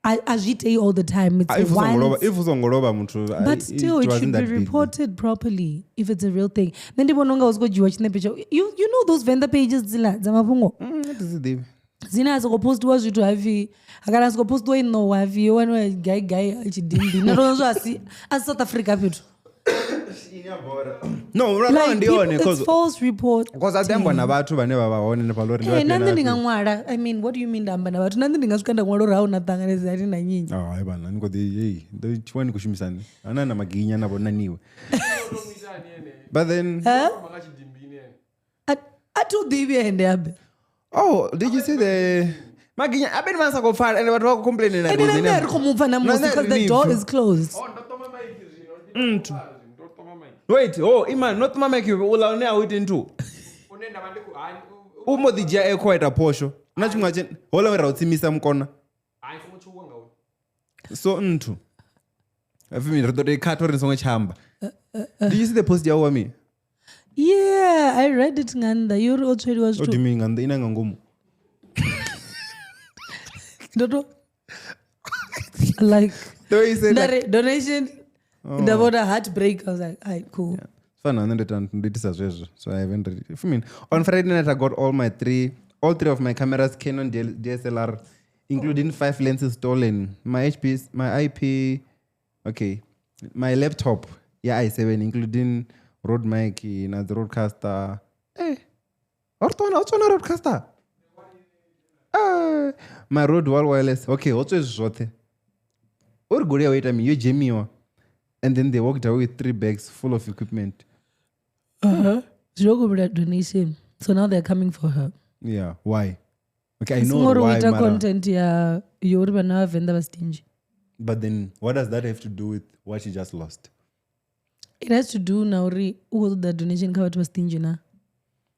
A zwi itei all the time. It's Ah, if u songo lovha once. if u songo lovha muthu But still, it wasn't should be that big. reported properly if it's a real thing. Nṋe ndi vhona unga hu sokou dzhiiwa tshinepe tsha you know those Venḓa pages dzila dza mafhungo A thi zwi ḓivhi. dzine ha sokou postiwa zwithu hapfi kana ha sokou postiwa i ṋowa hapfi yo waniwa gai gai tshidimbi na to zwo asi a South Africa fhethu. No, Like, like, ndi people, yone it's cause false report. cause a ḓi ambiwa na vhathu vhane vha vha hone hanefhaḽa uri ndi Eh, vhafhio na na nṋe ndi nga vhafhio. ṅwala. I mean, what do you mean nda amba na vhathu? Na nṋe ndi nga swika nda ṅwala uri ha u na ṱanganedza ani na nyinyi. Ah, hai bana ni khou ḓi hey, ndo tshiwa ni khou shumisa nṋe. Ana na maginya na vhonaniwe. But then A thi u ḓivhi ende abe. oh, did you see the maginya abe ndi vha sa khou pfala ende vhathu vha khou complain na Ende na nṋe ri khou mu pfa ṋamusi Na nṋe because the ri door pfa. is closed. Wait, oh, Iman, not mama ke ula une a u iti nthu. U mbo ḓi dzhia echo wa ita phosho. Na tshiṅwe tshi hola we ra u tsimisa mukona. So nthu. Afimi ri ḓo tou i khatha uri ni songo tsha amba. Did you see the post ya wa mi? Yeah, I read it nga nnḓa. Yo ri o tsweliwa O zwithu. dimi nga nnḓa ina nga ngomu. Ndo to like The way you said nda like ri donation nda vhona heartbreak. I was like, "Alright, cool." Fana nṋe ndo ita ndo itisa zwezwo. So I haven't read. I mean, on Friday night I got all three of my cameras Canon DSLR including 5 lenses stolen. My HP, my IP, okay, my laptop, yeah, i7 including Rode mic na the Rodecaster. Eh. Ortona, otsona Rodecaster. Eh, my Rode wireless. Okay, otswe zwoṱhe. Uri goloi yawe ita mi yo dzhemiwa. And then they walked away with 3 bags full of equipment. Zwi khou vhula donation. So now they're coming for her. Yeah, why? Okay, I know Singori u why, ita mara, content ya yo uri vhana vha Venḓa vha stingy. but then what does that have to do with what she just lost? It has to do na uri u khou ṱoḓa donation kha vhathu vha stingy na.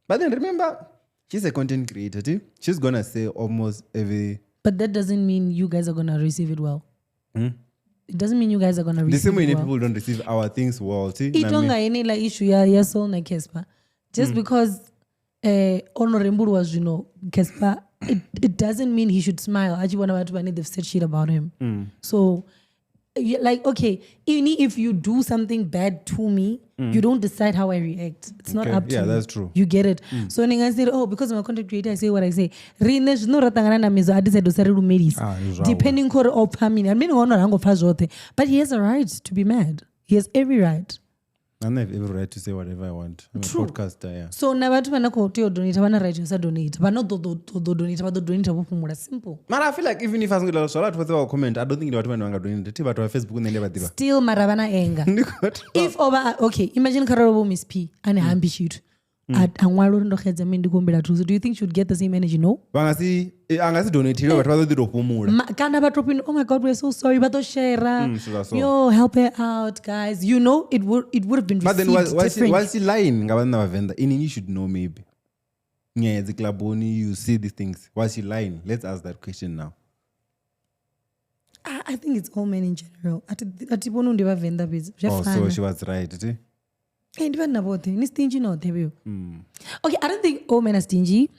But then remember, she's a content creator too. She's gonna say almost every But that doesn't mean you guys are gonna receive it well. It doesn't mean you guys are gonna the receive same way it well. people don't receive our things well. See, I tonga yeneiḽa issue ya Soul na Casper. Just because ono rembuluwa zwino Casper, it doesn't mean he should smile. A tshi vhona vhathu vhane they've said shit about him. So like, okay, even if you do something bad to me, you don't decide how I react. It's not Okay. up to Yeah, you. that's true. You get it. So ni nga say, oh, because I'm a content creator, I say what I say. Riṋe zwino ra ṱangana na Mizo, a decide u sa ri lumelisa. Ah, ndi zwawe. Depending khori o pfa mini. I mean, ono rango pfa zwoṱhe. But he has a right to be mad. He has every right. I have every right to say whatever I want. I'm a True. podcaster, yeah. So na vhathu vhane khou tea u donate vha na right ya u sa donate. Vha no ḓo donate vha ḓo donate vho fhumula. Simple. Mara I feel like even if I was going to comment, I don't think vhathu vhane vha nga donate. Thi vhathu vha Facebook nṋe ndi a vha ḓivha. Still mara vha na anger. Ndi khou If over okay, imagine kharali vho Miss P ane ha ambi tshithu. a ṅwala uri ndo xedza mini ndi khou humbela thuso, do you think she would get the same energy? No. Vha nga si a nga si donateliwe, vhathu vha ḓo ḓi tou fhumula. Kana vha to fhindula, oh my god, we're so sorry, vha ḓo share. Zwithu zwa so. Yo, help her out, guys. You know, it would have been But then received different. was she lying nga vhanna vha Venḓa? Ini you should know maybe. Yeah, dzi cluboni, you see these things. Was she lying? Let's ask that question now. I think it's all men in general. A thi vhoni ndi vhavenḓa fhedzi. Zwi a Oh, so fana. she was right. Ti? Eh, ndi vhanna vhoṱhe ni stingy noṱhe vheo. Okay, I don't think all men are stingy.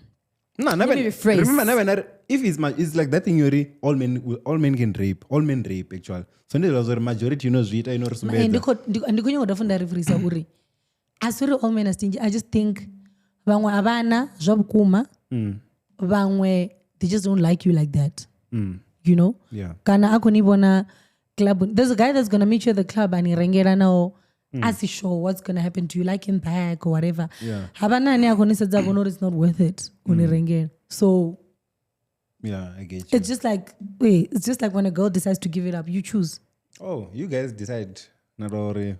No, Let never. me rephrase. Remember, never, never. If it's my, it's like that thing you read, all men can rape, all men rape actually. So ndi zwa majority, you know, zwi ita, you know, Eh, sumbedza. ndi khou nyanga u dovha futhi nda rephrase uri a si uri all men are stingy. I just think vhaṅwe a vhana zwa vhukuma, vhaṅwe they just don't like you like that. You know? Yeah. Kana a khou ni vhona club. There's a guy that's gonna meet you at the club and rengela nao a si sure what's gonna happen to you, like him back or whatever. Yeah. Ha vha na ane a khou ni sedza a vhona uri it's not worth it u ni rengela. So Yeah, I get you. it's just like, wait, it's just like when a girl decides to give it up, you choose. Oh, you guys decide. Not already.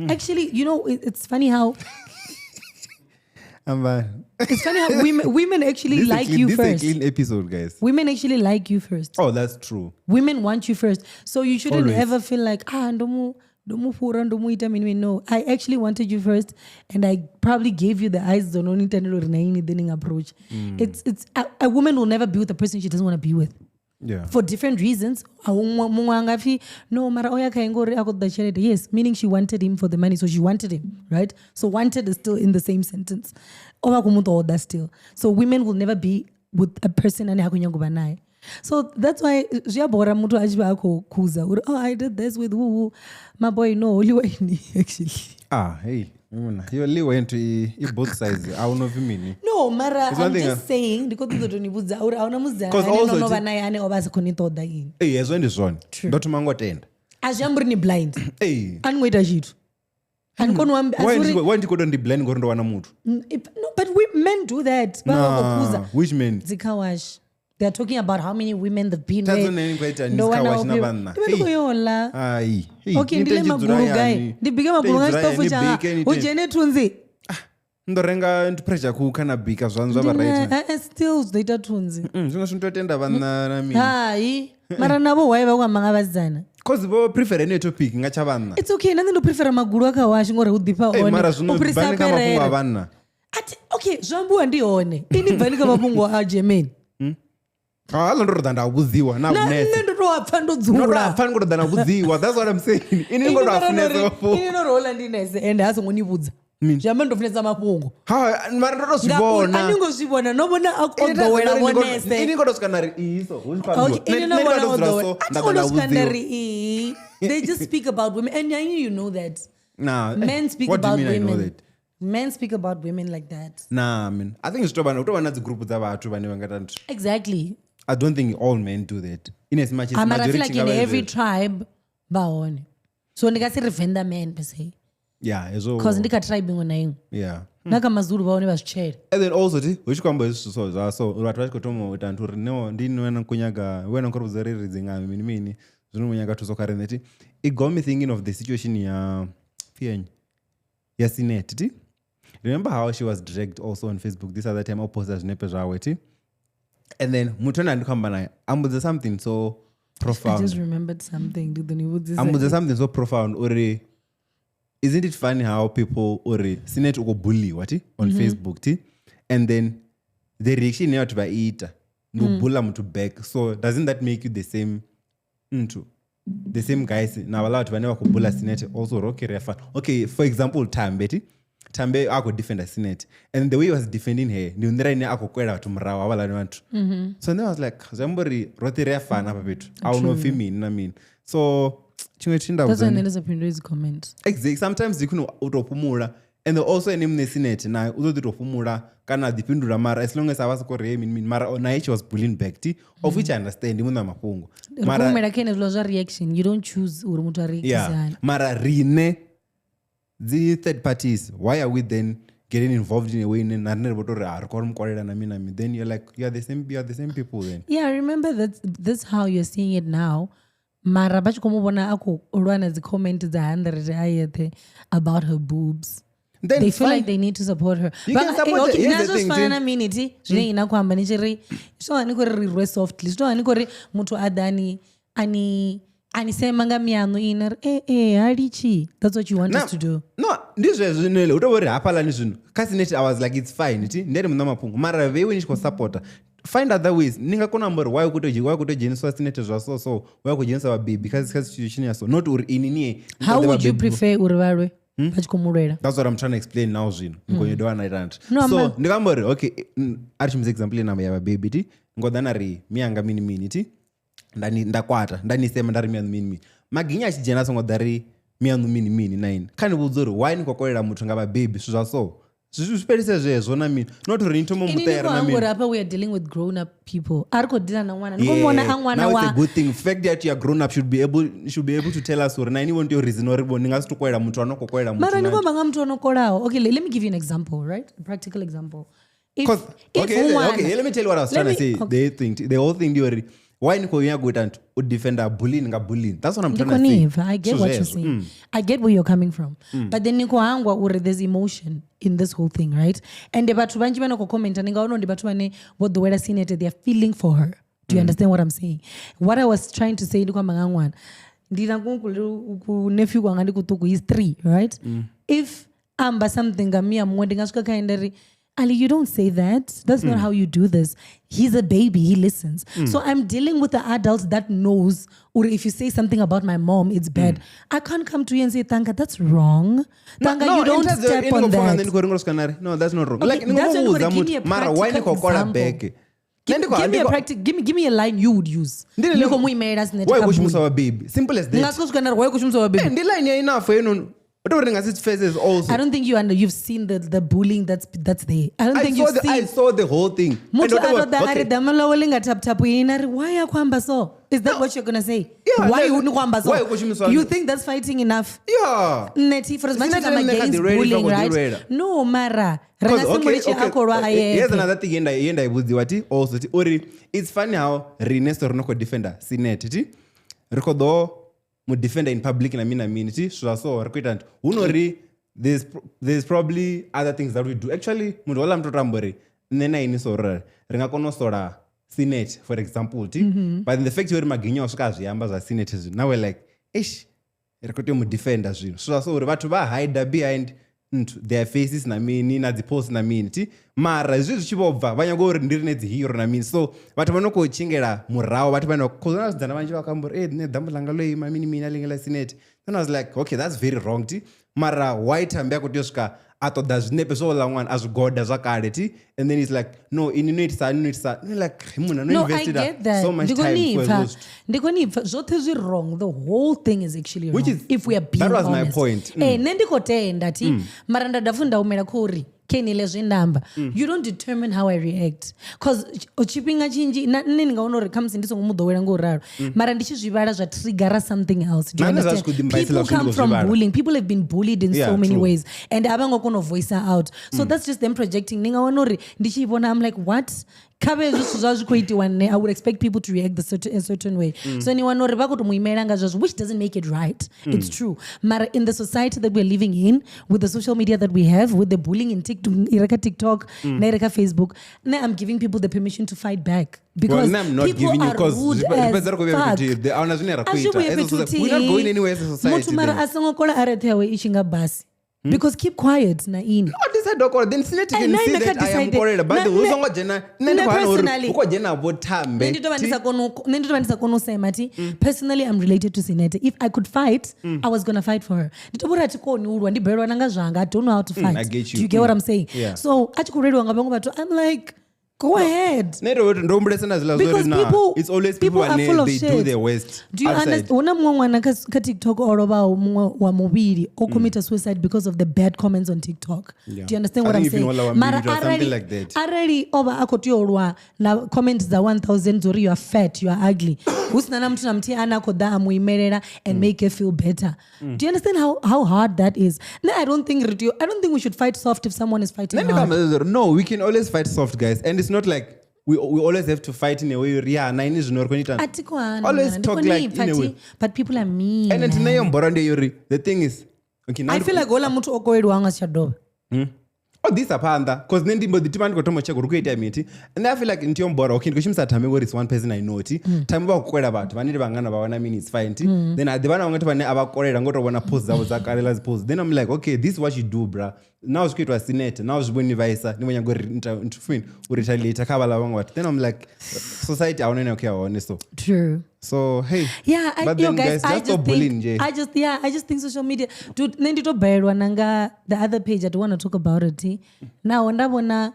Actually, you know, it's funny how I'm it's funny how women actually This is a like clean, you this is a first. clean episode, guys. Women actually like you first. Oh, that's true. Women want you first. So you shouldn't Always. ever feel like, ndomu ndomu fhura, ndomu ita mini mini. No, I actually wanted you first, and I probably gave you the eyes dzo no ni tendela uri na ini then ni approach. It's a woman will never be with a person she doesn't want to be with. Yeah. For different reasons. A Muṅwe a nga pfi, no, mara o ya khae ngori a khou ṱoḓa tshelede. Yes, meaning she wanted him for the money, so she wanted him, right? So wanted is still in the same sentence. O vha khou mu ṱoḓa still. So women will never be with a person ane ha khou nyaga u vha nae. So that's why zwi a bora muthu a tshi vha a khou khuza uri, oh, I did this with who, who. My boy, no, holy wine, actually. Ah, hey. Muna, you only went to both sides. I will not be mini. No, mara, It's one I'm thing, just saying, ndi khou ṱoḓa u tou ni vhudza uri a huna musidzana 'Cause ane also no no vha ti- nae ane o vha a sa khou ni ṱoḓa ini. Hey, hezwo ndi zwone. True. Ndo thoma ngo tenda. A zwi amba uri ni blind. Hey. A ni ngo ita tshithu. A ni koni u amba. A Why si ndi uri- why ndi khou tou ndi blind ngori ndo wana muthu? No, but we men do that. Vha vha khou khuza. Nah, which men? Dzi car wash. They are talking about how many women they've been Thato with. nṋe ni khou ita Ndo ni car wana wash na ufhio. vhanna. Ndi vha ndi khou yo ḽa. Ai. Hey, Okay, ni ndi ḽe tei tshi dzula magulu gai. hayani. Ndi bike magulu nga Tei dzula tshiṱofu hayani, tshanga. bike, ni Hu tei- dzhene thunzi. Ndo renga ndi pressure cooker na bika zwanzwa zwa vha right. Still zwi ḓo ita thunzi. Zwiṅwe zwithu ndo tenda vhanna na mini. Hai. Mara navho why vha khou amba nga vhasidzana? Cause vho prefer heneyo topic nga tsha vhanna. It's okay, na nṋe ndo prefera magulu a kha washu ngori hu ḓifha Hey, one. mara zwino U fhirisa bvani kha mafhungo a perere. vhanna. Athi okay, zwi ambiwa ndi hone. Ini bvani kha mafhungo a Germany. Ah, ndo tou ḓa nda vhudziwa na Na vhunese. nṋe ndo tou a pfa ndo Ndo tou dzula. pfa ni khou tou ḓa na vhudziwa. That's what I'm saying. Ini ni khou tou a funesa mafhungo. Ini no ri houḽa ndi nese ende ha songo ni vhudza. Zwi amba ndo funesa mafhungo. Ha, mara ndo tou zwi Ngauri vhona. a ni ngo zwi vhona, no vhona a o ḓowela vhonese. Ini khou tou swika na ri iso. Hu tshi khou ambiwa. Okay, ini Nṋe no ndo vhona tou o dzula ḓowela. so, A thi nda ngo ḓa nda tou swika nda vhudziwa. ri ii. They just speak about women and I knew you know that. Nah, Men speak what do you about mean I know women. that? Men speak about women like that. Nah, man. I think zwi tou vha na- hu tou vha na dzi group dza vhathu vhane vha nga ita nthu. Exactly. I don't think all men do that. In as much as Mara I feel majority like nga in vha every hezwo. tribe vha hone. So ndi nga si ri Venḓa men per se. Yeah, hezwo. Cause ndi kha tribe iṅwe na iṅwe. Yeah. Na kha Mazulu vha hone vha zwitshele. And then also ti hu tshi khou amba hezwi zwithu so zwa so uri vhathu vha tshi khou thoma u ita nthu uri no ndi nṋe wena khou nyaga wena khou ri vhudza uri ri dzingame mini mini zwino mu nyaga thuso kha riṋe ti it got me thinking of the situation ya pfi ya Sinet ti remember how she was dragged also on Facebook this other time o posta zwinepe zwawe ti and then muthu ane ndi khou amba naye a mbudza something so I profound just remembered something. Ndi ḓo ni vhudzisa. a mbudza something so profound uri isn't it funny how people uri Sinet u khou bulliwa ti on Facebook ti and then the reaction ine vhathu vha ita ndi u bulla muthu back, so doesn't that make you the same nthu the same guys na vhaḽa vhathu vhane vha khou bulla Sinet also uri okay ri a fana. Okay, for example Thambe ti Thambe a khou defenda Sinet and the way he was defending her ndi nḓila ine a khou kwela vhathu murahu havhaḽani vhathu. So then I was like zwi amba uri roṱhe ri a fana hafha fhethu a hu no pfhi mini na mini, so tshiṅwe tshine nda That's why vhudza nṋe ndi sa fhinduli dzi comment. Exactly. Sometimes you can u tou fhumula and also ene muṋe Sinet naye u ḓo ḓi tou fhumula kana a ḓi fhindula mara as long as a vha soko ri hey, mini mini mara naye she was bullying back ti of which I understand ndi muṋe wa mafhungo Ri khou mara humela kha henezwiḽa zwa reaction. You don't choose uri muthu a reactise yeah hani. mara riṋe dzi third parties, why are we then getting involved in a way ine na riṋe ri vho tou ri ah, ri khou ri mukolela na mini na mini, then you're like you are the same people then. Yeah, I remember that that's how you're seeing it now. Mara vha tshi khou mu vhona a khou lwa na dzi comment dza 100 a yeṱhe about her boobs. Then They feel fine. like they need to support her. You can support her. Okay, Here's the nazwo thing, zwi fana Jane. na minute zwine ina khou amba ni tshi ri zwi tovha ni khou ri ri rwe softly, zwi tovha ni khou ri muthu a ḓa ani sema nga mianu ina ri ha litshi. That's what you want us to do. No, ndi zwezwo zwino hu tovha uri hafhaḽani zwino kha Sineti I was like it's fine ti ndi ri muṋe wa mafhungo mara vheiwe ni tshi khou supporta find other ways ni nga kona u amba uri why u khou tea u dzheniswa Sineti zwa so so why u khou dzhenisa vhabebi kha situation ya so not uri ini nie ni How ṱoḓe would you vhabebi. prefer uri vha lwe vha tshi khou mu lwela? That's what I'm trying to explain now zwino. Ni khou dovha na ita nthu. No, So amba. ndi nga amba uri okay, a ri shumise example ine ya vhabebi ti ngo ḓa na ri mianga mini mini ti nda kwata nda ni sema nda ri mianu mini mini Maginya a tshi dzhena a songo ḓa ri mianu mini mini na ini kha ni vhudza uri why ni khou kolela muthu nga vhabebi zwithu zwa so zwi fhelise zwezwo na mini not uri ni thome Ini ni muṱera khou na hangwa mini. uri hafha we are dealing with grown up people. A ri khou deala na ṅwana. Ni khou vhona a ṅwana Now it's wa a good thing. Fact that you are grown up should be able to tell us uri na ini vho tea u reason uri vho ni nga si to kolela muthu ano khou kolela muthu. Mara ni na khou amba nga muthu ono kolaho. Okay, let me give you an example, right? A practical example. If, if ṅwana- Okay, let me tell you what I was Let trying to say. okay. The whole thing theory. Why ni khou nyaga u ita nthu u defender bullying nga bullying? That's what I'm trying to say. Ndi khou I get So what you're zwezwo. saying. I get where you're coming from. But then ni khou hangwa uri there's emotion in this whole thing, right? And vhathu vhanzhi vha no khou commenta ni nga wana ndi vhathu vhane vho ḓowela Sinete, they are feeling for her. Do you understand what I'm saying? What I was trying to say ndi khou amba nga ṅwana. Ndi na ku nephew kwanga ndi kuṱuku, he's 3, right? If amba something nga mia muṅwe ndi nga swika khae nda ri Ali, you don't say that. That's not how you do this. He's a baby. He listens. So I'm dealing with the adult that knows, or if you say something about my mom, it's bad. I can't come to you and say, Tanga, that's wrong. Tanga, you don't step on that. No, that's not wrong. Okay, Like, ni that's khou when vhudza give me a muthu, mara why ni khou practical kola example. bege? Give me a line you would use. Ni khou mu imelela Sinete Why kha khou shumisa bully. vhabebi? Simple as Ni nga that. siko swika na ri, why u khou shumisa vhabebi? Ndi line ya enough heinoni. U tou ri nga si pfesese also. I don't think you've seen the bullying that's there. I don't think you've I seen. saw the whole thing. Muthu And a tou ḓa a ri okay. ḓama ḽawe ḽi nga thaputhapu ini a ri why a khou amba so? Is that what you're gonna say? Yeah, Why no, ni khou amba so? why u khou shumiswa- You think that's fighting enough? Yeah. Nṋe thi, for as much as Sinete I'm nṋe kha against ḓi lwela, bullying, kha ḓi right? lwela. No, mara ri nga si mulitshe a khou lwa a Here's yeṱhe. another thing ye nda i vhudziwa ti also ti uri it's funny how riṋe so ri no khou defender Sinete ti ri khou ḓo mu defender in public na mini na mini ti zwithu zwa so ri khou ita nthu hu no ri there's probably other things that we do actually muthu houḽa muthu o tamba uri nṋe na ini so ri nga kona u sola Sinete for example ti but in the fact uri Maginya o swika a zwi amba zwa Sinete zwino now we're like eish ri khou tea u mu defender zwino zwithu zwa so uri vhathu vha hide behind nthu their faces na mini na dzi post na mini ti mara hezwi zwi tshi vho bva vha nyaga uri ndi rine dzi hero na mini so vhathu vha no khou tshingela murahu vhathu vha no khou na vhasidzana vhanzhi vha khou amba uri eh nṋe ḓambu ḽanga ḽo ima mini mini a ḽinge ḽa Sinete. Then I was like okay that's very wrong ti mara why Thambi a khou tea u swika a ṱoḓa zwinepe zwo ḽa ṅwana a zwi goda zwa kale ti and then he's like no ini no itisa no itisa no like he munna no No, I invested get that. so much Ndi khou time ni for pfa. those Ndi khou ni pfa. Zwoṱhe zwi wrong. The whole thing is actually wrong. Which is- if we are being that was my honest. point. Eh, nṋe ndi khou tenda thi mara nda dovha futhi nda humela kha uri khenile zwe nda amba you don't determine how I react cause tshifhinga tshinzhi na nṋe ndi nga wana uri khamusi ndi songo mu ḓowela ngo ralo mara ndi tshi zwi vhala zwa triggera something else. Do you Na nṋe zwa understand? zwi khou ḓi mbaisela People zwithu ndi come khou zwi from vhala. bullying. People have been bullied in Yeah, so many true. ways and a vha ngo kona u voice out. So that's just them projecting. Ni nga wana uri ndi tshi vhona I'm like what? Kha vhe zwithu zwa zwi khou itiwa nṋe I would expect people to react a certain way. So ni wana uri vha khou tou mu imela nga zwezwo, which doesn't make it right. It's true. Mara in the society that we're living in, with the social media that we have, with the bullying in TikTok, i re kha TikTok, na i re kha Facebook, nṋe I'm giving people the permission to fight back. Because well, I'm not people giving you are because rude ri as fhedza ri khou vhuya fuck. fhethu a huna zwine ra khou A zwi ita vhuye As a fhethu society- we're not going anywhere as a society muthu mara then. a songo kola arete yawe i tshi nga basi because keep quiet na ini No, decide o then Sinete Eh, can na see ine kha that I am decide- kolela but Na- hu nṋe- songo dzhena nṋe ndi nṋe khou hana uri personally- hu khou dzhena vho Thambe Nṋe ndi tovha ndi sa koni u- nṋe ndi tovha ndi sa koni u sema thi personally I'm related to Sinete. If I could fight, I was gonna fight for her. Ndi tovha uri a thi koni u lwa, ndi balelwa na nga zwanga. I don't know how to fight. I get you. Do you get what I'm saying? Yeah. So a tshi khou lweliwa nga vhaṅwe vhathu, I'm like go ahead. Nṋe ndo humbulesa na zwiḽa zwo Because ri na it's always people people are vhane full of they do shit. their worst Do you outside. understand? Hu na muṅwe ṅwana kha TikTok o lovhaho muṅwe wa muvhili o commit suicide because of the bad comments on TikTok. Yeah. Do you understand I what I'm think even saying? Ola wa Mara Mbili or something arali like that. arali o vha a khou tea u lwa na comment dza 1000 dzo uri you are fat, you are ugly. Hu sina na muthu na muthihi ane a khou ḓa a mu imelela and make her feel better. Do you understand how hard that is? No, I don't think I don't think we should fight soft if someone is fighting Nṋe ndi hard. khou amba zwo uri, no we can always fight soft guys and it's not like we always have to fight in a way uri yeah na ini zwino ri khou ita A thi khou hana, always ndi talk khou like ni pfa in a way thi, but people are mean. and man. nṋe yo mbora ndi uri the thing is okay now I feel like houḽa muthu o koleliwaho nga si tsha dovha. O ḓisa phanḓa cause nṋe ndi mbo ḓi tima ndi khou thoma u check uri khou itea miti, and I feel like ndi yombora. Okay, ndi khou shumisa Thami ngori it's one person I know ti. Thami vha khou kwela vhathu vhane ndi vhangana vha wana minutes fine ti. Then a ḓivha na vhaṅwe vhathu vhane a vha kolela ngo to vhona post dzavho dza kale ḽa dzi post. Then I'm like, okay, this is what you do, bra. Now zwi khou itwa senate, now zwi vho ni vhaisa, ni vho nyaga uri u retaliate kha vhaḽa vhaṅwe vhathu. Then I'm like, society a huna ine ya khou ya hone, so True. So hey. Yeah, I, But yo, then guys, guys, I just stop just bullying think, nje. I just think social media, dude. Nṋe ndi to balelwa nanga the other page. I don't want to talk about it. Eh. Now ndavhona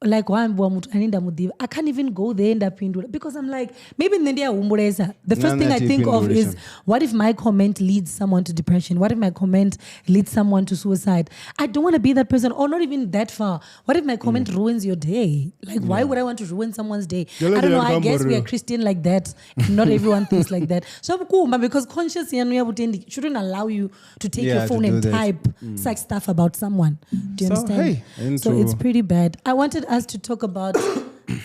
like wa ambiwa muthu ane nda muḓivha, I can't even go there nda fhindula because I'm like, maybe nṋe ndi a humbulesa. The first Nṋe thing a I thi think of fhinduli, is, what if my comment leads someone to depression? What if my comment leads someone to suicide? I don't want to be that person, or not even that far. What if my comment ruins your day? Like, why would I want to ruin someone's day? I don't know. I guess we are Christian like that. Not everyone thinks like that. So vhukuma, because conscious yanu ya vhutendi shouldn't allow you to take Yeah, your to phone do and that. type such stuff about someone. Do you So, understand? hey, and So it's to- pretty bad. I wanted us to talk about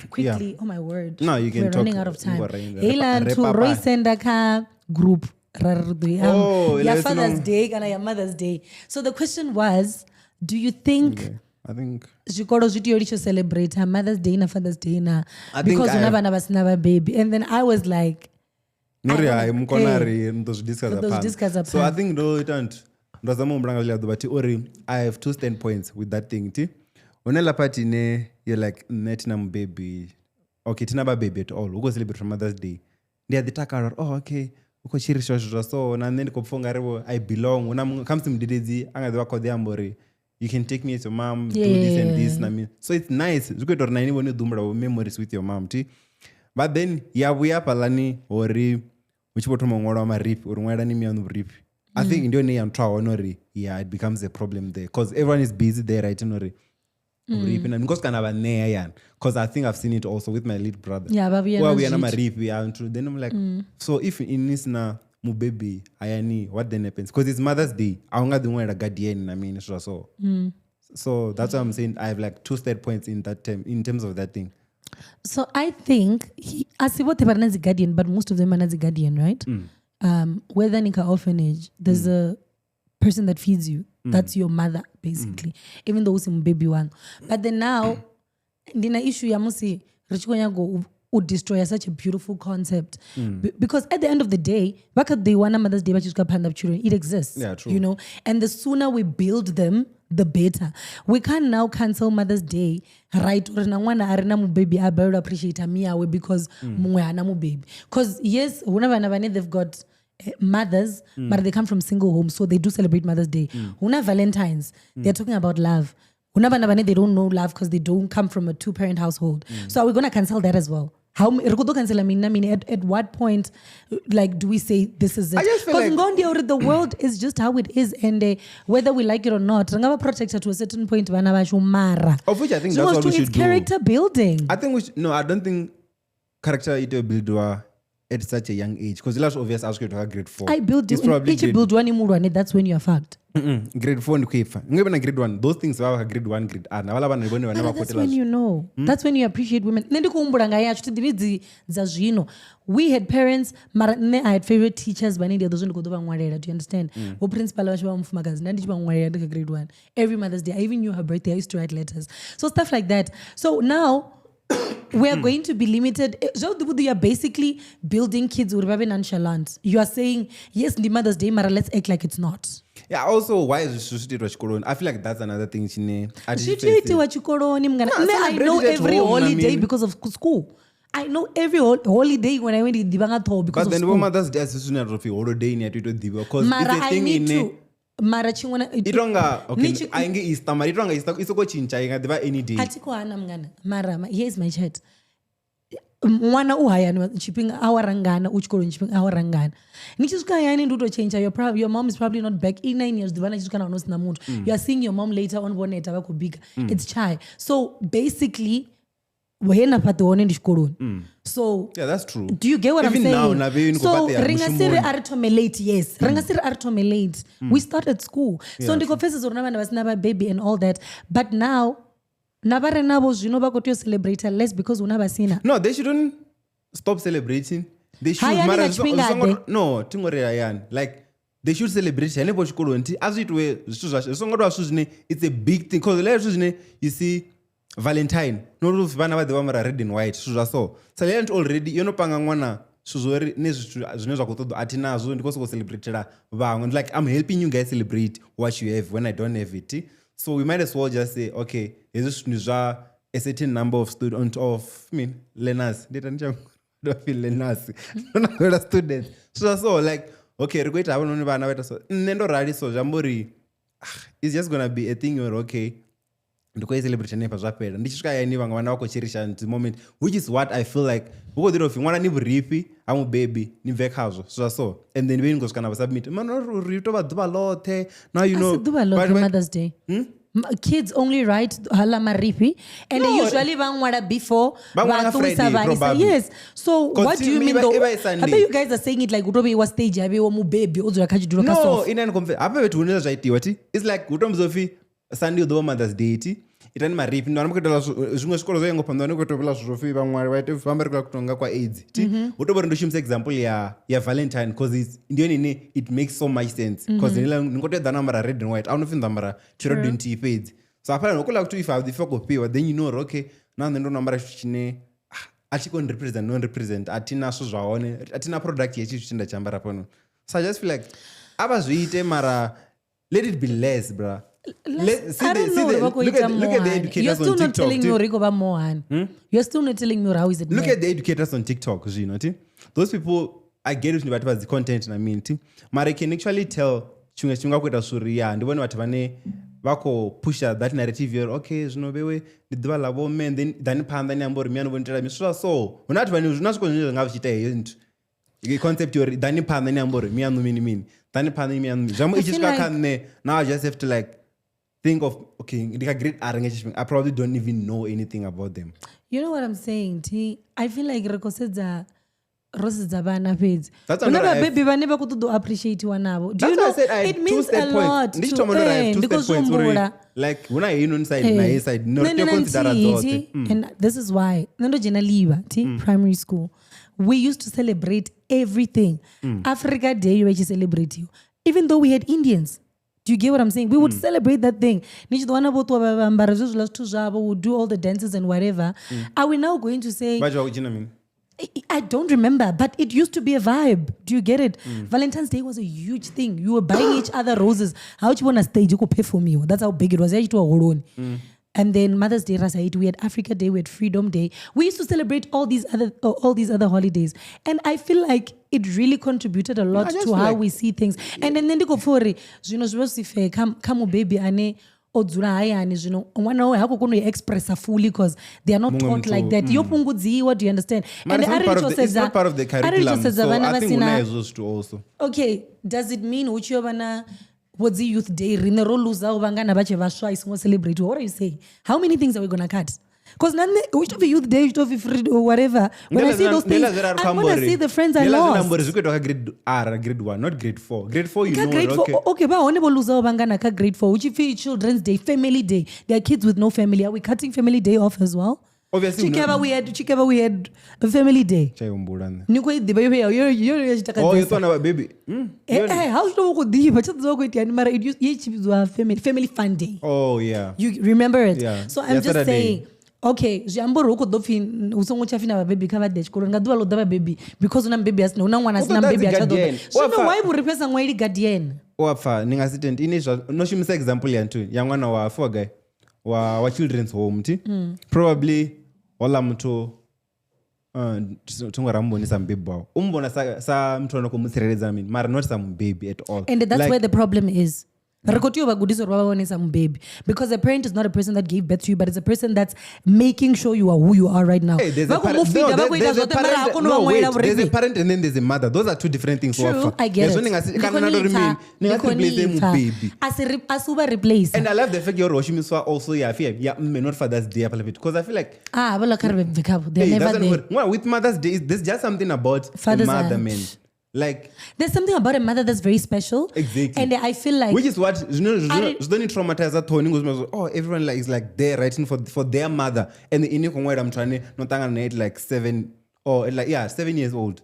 quickly. Oh my word. No, you can We're talk. running out of time. Ngoreng, Heilan repa- to repa- Roy senda ka group ra re ḓo i amba. Oh, Ya let's Father's know. Day kana ya Mother's Day. So the question was, do you think Okay. I think zwikolo zwi tea u litsho celebrate Mother's Day na Father's Day na I think because hu na I- vhana vha sina vhabebi? And then I was like, nori I hai don't- mukona eh. ri ndo zwi discussa Ri ḓo zwi phanḓa. discussa So I phanḓa. think ndo ita nthu ndo zama u humbula nga ḽiḽa ḓuvha thi uri I have two stand points with that thing ti. Hune ḽa part ine you're like, nṋe thina mubebi, okay, thina vhabebi at all, hu khou celebrate Mother's Day, ndi a ḓi takala uri oh okay, hu khou tshiriswa zwithu zwa so na nṋe ndi khou pfha ungari vho I belong. Hu na muṅwe khamusi mudededzi a nga ḓi vha khou ḓi amba uri you can take me as your mom, do this and this na mini. So it's nice, zwi khou ita uri na ini vhone ḓi humbula vho memories with your mom ti. But then ya vhuya hafhaḽani hori hu tshi vho thoma u ṅwalwa marifhi uri ṅwalelani miyaṋu vhurifhi, I think ndi yone ya nthwa hone uri yeah, it becomes a problem there because everyone is busy there writing uri vhurifhi na because kana vha ṋea yani, because I think I've seen it also with my little brother. Yeah, vha vhuya U a na vhuya na zwithu. marifhi a nthu. Then I'm like, so if ini sina mubebi hayani, what then happens? Because it's Mother's Day, a u nga ḓi ṅwalela guardian na mini zwithu zwa so. So that's why I'm saying I have like two state points in that term, in terms of that thing. So I think a si vhoṱhe vha re na dzi guardian, but most of them are na dzi guardian, right? Whether ni kha orphanage, there's a person that feeds you. That's your mother, basically. Even though u si mubebi waṋu. But then now, ndi na issue ya musi ri tshi khou nyaga u destroy such a beautiful concept. Because at the end of the day, vha kha ḓi wana Mother's Day vha tshi swika phanḓa vhutshiloni. It exists. Yeah, true. You know? And the sooner we build them, the better. We can't now cancel Mother's Day, right? Uri na ṅwana a re na mubebi a balelwa appreciate miyawe because muṅwe hana mubebi. Because yes, hu na vhana vhane they've got mothers, but they come from single homes, so they do celebrate Mother's Day. Hu na Valentine's, they're talking about love. Hu na vhana vhane they don't know love because they don't come from a two-parent household. So are we going to cancel that as well? How ri khou ḓo cancela mini na mini? At what point, like, do we say this is it? I just feel Because like- ngoho ndi ya uri the world is just how it is, and whether we like it or not, ri nga vha protector to a certain point vhana vhashu, mara Of which I think zwiṅwe that's what we zwithu, should it's do. character building. I think we should, no, I don't think character ito buildwa at such a young age, because that's obvious as to grade 4. I build you It's probably each grade, build one imulwane, that's when you are fucked. Grade 4 ndi khou ipfa. Nge na grade 1, those things vha grade 1, grade R. Na vhala vhana ndi vhone vhane Mara vha that's khou when itela you know. That's when you appreciate women. Nṋe ndi khou humbula nga yatsho thi ḓivhi dzi dza zwino. We had parents, mara nṋe I had favorite teachers vhane ndi a ḓo zwo ndi khou ḓo vha ṅwalela. Do you understand? Vho principal vhashu vha mufumakadzi nda ndi tshi vha ṅwalela ndi kha grade 1. Every Mother's Day, I even knew her birthday. I used to write letters. So stuff like that. So now we are going to be limited. Zwavhuḓi vhuḓi, you are basically building kids uri vha vhe nonchalant. You are saying, yes, ndi Mother's Day, mara let's act like it's not. Yeah, also why is zwi tshi itwa tshikoloni? I feel like that's another thing tshine a thi Zwi tshi tea u pfesesi. itiwa tshikoloni mngana. No, Nṋe, I celebrate know it at every home, holiday I mean. because of school. I know every holiday when I went to ḓivha nga ṱhoho because But of then vho school. Mother's Day a si zwine ra tou pfi holiday ine ya tea u tou ḓivhiwa, 'cause Mara it's a I thing need ine to mara tshiṅwe na i tonga okay, Ni tshi- a i ngi Easter, mara i tonga Easter i soko tshintsha i nga ḓivha any day. A thi khou hana mngana, mara here is my chat. Ṅwana u hayani tshifhinga awara ngana, u tshikoloni tshifhinga awara ngana. Ni tshi swika hayani ndi u to tshentsha. Your mom is probably not back. I 9 years ḓuvha na tshi swika na hone hu sina muthu. You are seeing your mom later on vho neta vha khou bika. It's chai. So basically he na fhaṱi hone ndi tshikoloni. So Yeah, that's true. Do you get what Even I'm now, saying? na vhe ni khou So fhaṱea ri nga si ri mushumoni. a ri thome late, yes. Ri nga si ri a ri thome late. We start at school. So ndi khou pfesesa uri na vhana vha sina vha baby and all that. But now na vha re navho zwino vha khou tea u celebrate less because hu na vha sina. No, they shouldn't stop celebrating. They should. Hayani Mara nga zwi tshifhinga songo- ḓe? No, thi ngo ri hayani. Like They should celebrate henefho tshikoloni thi a zwi itiwe zwithu zwa zwi songo tovha zwithu zwine it's a big thing, cause ḽa zwithu zwine you see Valentine no uri vhana vha ḓe vha ambara red and white, zwithu zwa so. So ḽeḽa nthu already yo no panga ṅwana zwithu zwo uri ne zwithu zwine zwa khou ṱoḓa a thi nazwo, ndi khou sokou celebratela vhaṅwe, like I'm helping you guys celebrate what you have when I don't have it. So we might as well just say, okay, hezwi zwithu ndi zwa a certain number of student of, I mean, learners. Ndi ita ndi tsha ndo pfi learners, ndo students, so so like okay, ri khou ita havhanoni vhana vha ita so, nṋe ndo rali, so zwi amba uri it's just gonna be a thing uri okay, ndi khou i celebrate hanefha, zwa fhela, ndi tshi swika hayani vhaṅwe vhana vha khou cherisha the moment, which is what I feel like hu khou ḓi tou pfhi ṅwana ni vhurifhi ha mubebi ni bve khazwo zwa so, and then vhe ni khou swika na vha submit mana uri tou vha ḓuvha ḽoṱhe now, you know. Asi ḓuvha ḽoṱhe. Mother's Day. Kids only write hala marifhi and No. usually vha ṅwala before Vha ṅwala vha ṱuwisa Friday, vha isa. probably. Yes, so 'Cause what do you mean iba- though? iba i Sunday. Habe you guys are saying it like u to vheiwa stage, ha vheiwa mubebi o dzula kha tshidulo kha No, sofa. ine ani hafha fhethu hune zwa itiwa thi, it's like hu to pfi Sunday u ḓo vha Mother's Day thi, itani marifhi, ndi wana khou itela zwiṅwe zwikolo zwo yango phanḓa, khou ita zwithu zwo pfi vhaṅwali vha ite vha ambare kula kutonga kwa AIDS thi. Hu to vha uri ndo shumisa example ya Valentine cause it's ndi yone ine it makes so much sense, cause ni ngo tea u ḓa na ambara red and white, a hu no pfi ndo ambara tshirodo nthihi fhedzi. So hafhaḽa no kula kuti if a ḓi khou fhiwa, then you know uri okay, na nṋe ndo no ambara tshithu tshine a tshi koni represent, no represent, a thi na zwithu zwa hone, a thi na product ya tshithu tshine nda tshi ambara fhano. So I just feel like a vha zwi ite, mara let it be less, bra. See I don't see know uri vha khou look ita at, look at the more hani. educators You're still on not TikTok, telling me dude. uri khou vha more hani. You're still not telling me uri how is it Look more. at the educators on TikTok zwino ti, those people, I get it, vhathu vha dzi content na mini ti, mara I can actually tell tshiṅwe tshifhinga khou ita zwuri ya ndi vhone vhathu vhane vha khou pusha that narrative yori okay, zwino vhewe ndi ḓuvha ḽa vhomme, and then ḓani phanḓa ni amba uri miyani vho nitela miswa so hu na vhathu vhane hu na zwikolo zwine zwa nga zwi tshi ita heyo nthu concept yori ḓani phanḓa ni amba uri miyaṋu mini mini, ḓani phanḓa miyaṋu mini, zwi amba I i tshi feel swika kha like- nṋe now I just have to like think of okay, ndi kha grade R nga hetsho tshifhinga, I probably don't even know anything about them. You know what I'm saying, T? I feel like ri khou sedza, ro sedza vhana fhedzi. That's Hu na another I have- vhabebi vhane vha khou ṱoḓa u appreciatiwa navho. Do you That's why know I said I had it two means a step points. lot Ndi tshi to thoma ndo ri I have eh, two ndi khou step points uri zwi humbula. like hu na heinoni side na Eh, heyi side, no nṋe ri tea ndi u na considera nthihi, dzoṱhe. Thi, and this is why nṋe ndo dzhena Ḽiivha thi primary school, we used to celebrate everything. Africa Day yo vha i tshi celebratiwa even though we had Indians. Do you get what I'm saying? We would celebrate that thing. Ni tshi ḓo wana vho ṱuwa vha vha ambara zwezwiḽa zwithu zwavho, would do all the dances and whatever. Are we now going to say Vha tshi vha khou tshina mini? I don't remember, but it used to be a vibe. Do you get it? Valentine's Day was a huge thing. You were buying each other roses. How you want stage you could perform you. That's how big it was. And then Mother's Day, Rasaid, we had Africa Day, we had Freedom Day. We used to celebrate all these other holidays. And I feel like it really contributed a lot I just to feel how like- we see things. And then ndi khou pfa uri zwino zwi vha zwi si fair kha mubebi ane o dzula hayani, zwino ṅwana wawe ha khou kona u i expressa fully because they are not Muṅwe taught muthu, like that. Yo fhungudziwa, do you understand? Mara And it's not arali part tsho of the, it's sedza- not part of the arali tsho curriculum, sedza so vhana I vha think hu na sina hezwo zwithu also. Okay, does it mean hu tshi yo vha na vho dzi Youth Day riṋe ro luzaho vhangana vha tshe vhaswa i songo celebrate? What are you saying? How many things are we gonna cut? Because none hu tshi to pfi Youth Day, hu tshi to pfi free or whatever, when I see those things, I'm gonna see the friends I lost. Zwi khou itwa kha grade R, grade 1, not grade 4. Grade 4, you Kha know grade uri, 4, okay. okay, vha hone vho luzaho vhangana kha grade 4, hu tshi pfi Children's Day, Family Day, there are kids with no family. Are we cutting Family Day off as well? Obviously, we know- Tshikevha we had a Family Day. Tsha i humbula nṋe. Ni khou i ḓivha yo vhuya yo tshi Oh, yo takadzesa. ṱuwa na vhabebi. Eh, eh, ha u tshi tou vha khou ḓivha tsha ḓo khou iteani, mara it ye tshi vhidziwa family fun day. Oh yeah. You remember it? Yeah. So I'm Yeah, just Saturday. saying, okay, zwi amba uri hu khou ḓo pfhi hu songo tsha pfhi na vhabebi kha vha ḓe tshikoloni nga ḓuvha ḽo ḓa vhabebi because hu na mubebi a sina, hu na ṅwana a Hu sina ḓo ḓa mubebi a dzi tsha ḓo ḓa. guardian. Wa Zwino pfa- why vhurifhi a sa ṅwaleli guardian? U a pfa ni nga si tendi ine zwa no shumisa example ya nthu ya ṅwana wa four guy wa children's home thi, probably hola muthu thi ngo ra muvhoni sa mubebi wawe, u muvhona sa muthu ano khou mu tsireledza na mini, mara not sa mubebi at all. And that's Like, where the problem is. Re khou tea u vha gudisa uri vha vha vhone sa mubebi, because a parent is not a person that gave birth to you, but it's a person that's making sure you are who you are right now. Hey, there's Vha a khou parent, mu feeda, no, vha there, khou ita there's a zwoṱhe, mara ha parent, koni u no, vha ṅwalela wait, there's a vhurifhi. parent and then there's a mother. Those are two different things. True, Wafa. I get Hezwo it. ni nga si- Ndi kana khou na tori ni pfa, mini, ni nga ndi si khou replace ni pfa. mubebi. A si u vha replace. And I love the fact you're shumiswa also ya fia ya mme, not Father's Day hafhaḽa fhethu, because I feel like Ah, vha ḽa kha ri bve khavho. They're hey, never that's there. what, well, with Mother's Day, there's just something about a Fathers mother, are- man. Like There's something about a mother that's very special. Exactly. And I feel like which is what Ari- zwi ḓo ni traumatize ṱhoni ngori oh, everyone like is like there writing for their mother, and ini khou ṅwalela muthu ane no ṱangana naye at like 7 or at like yeah 7 years old.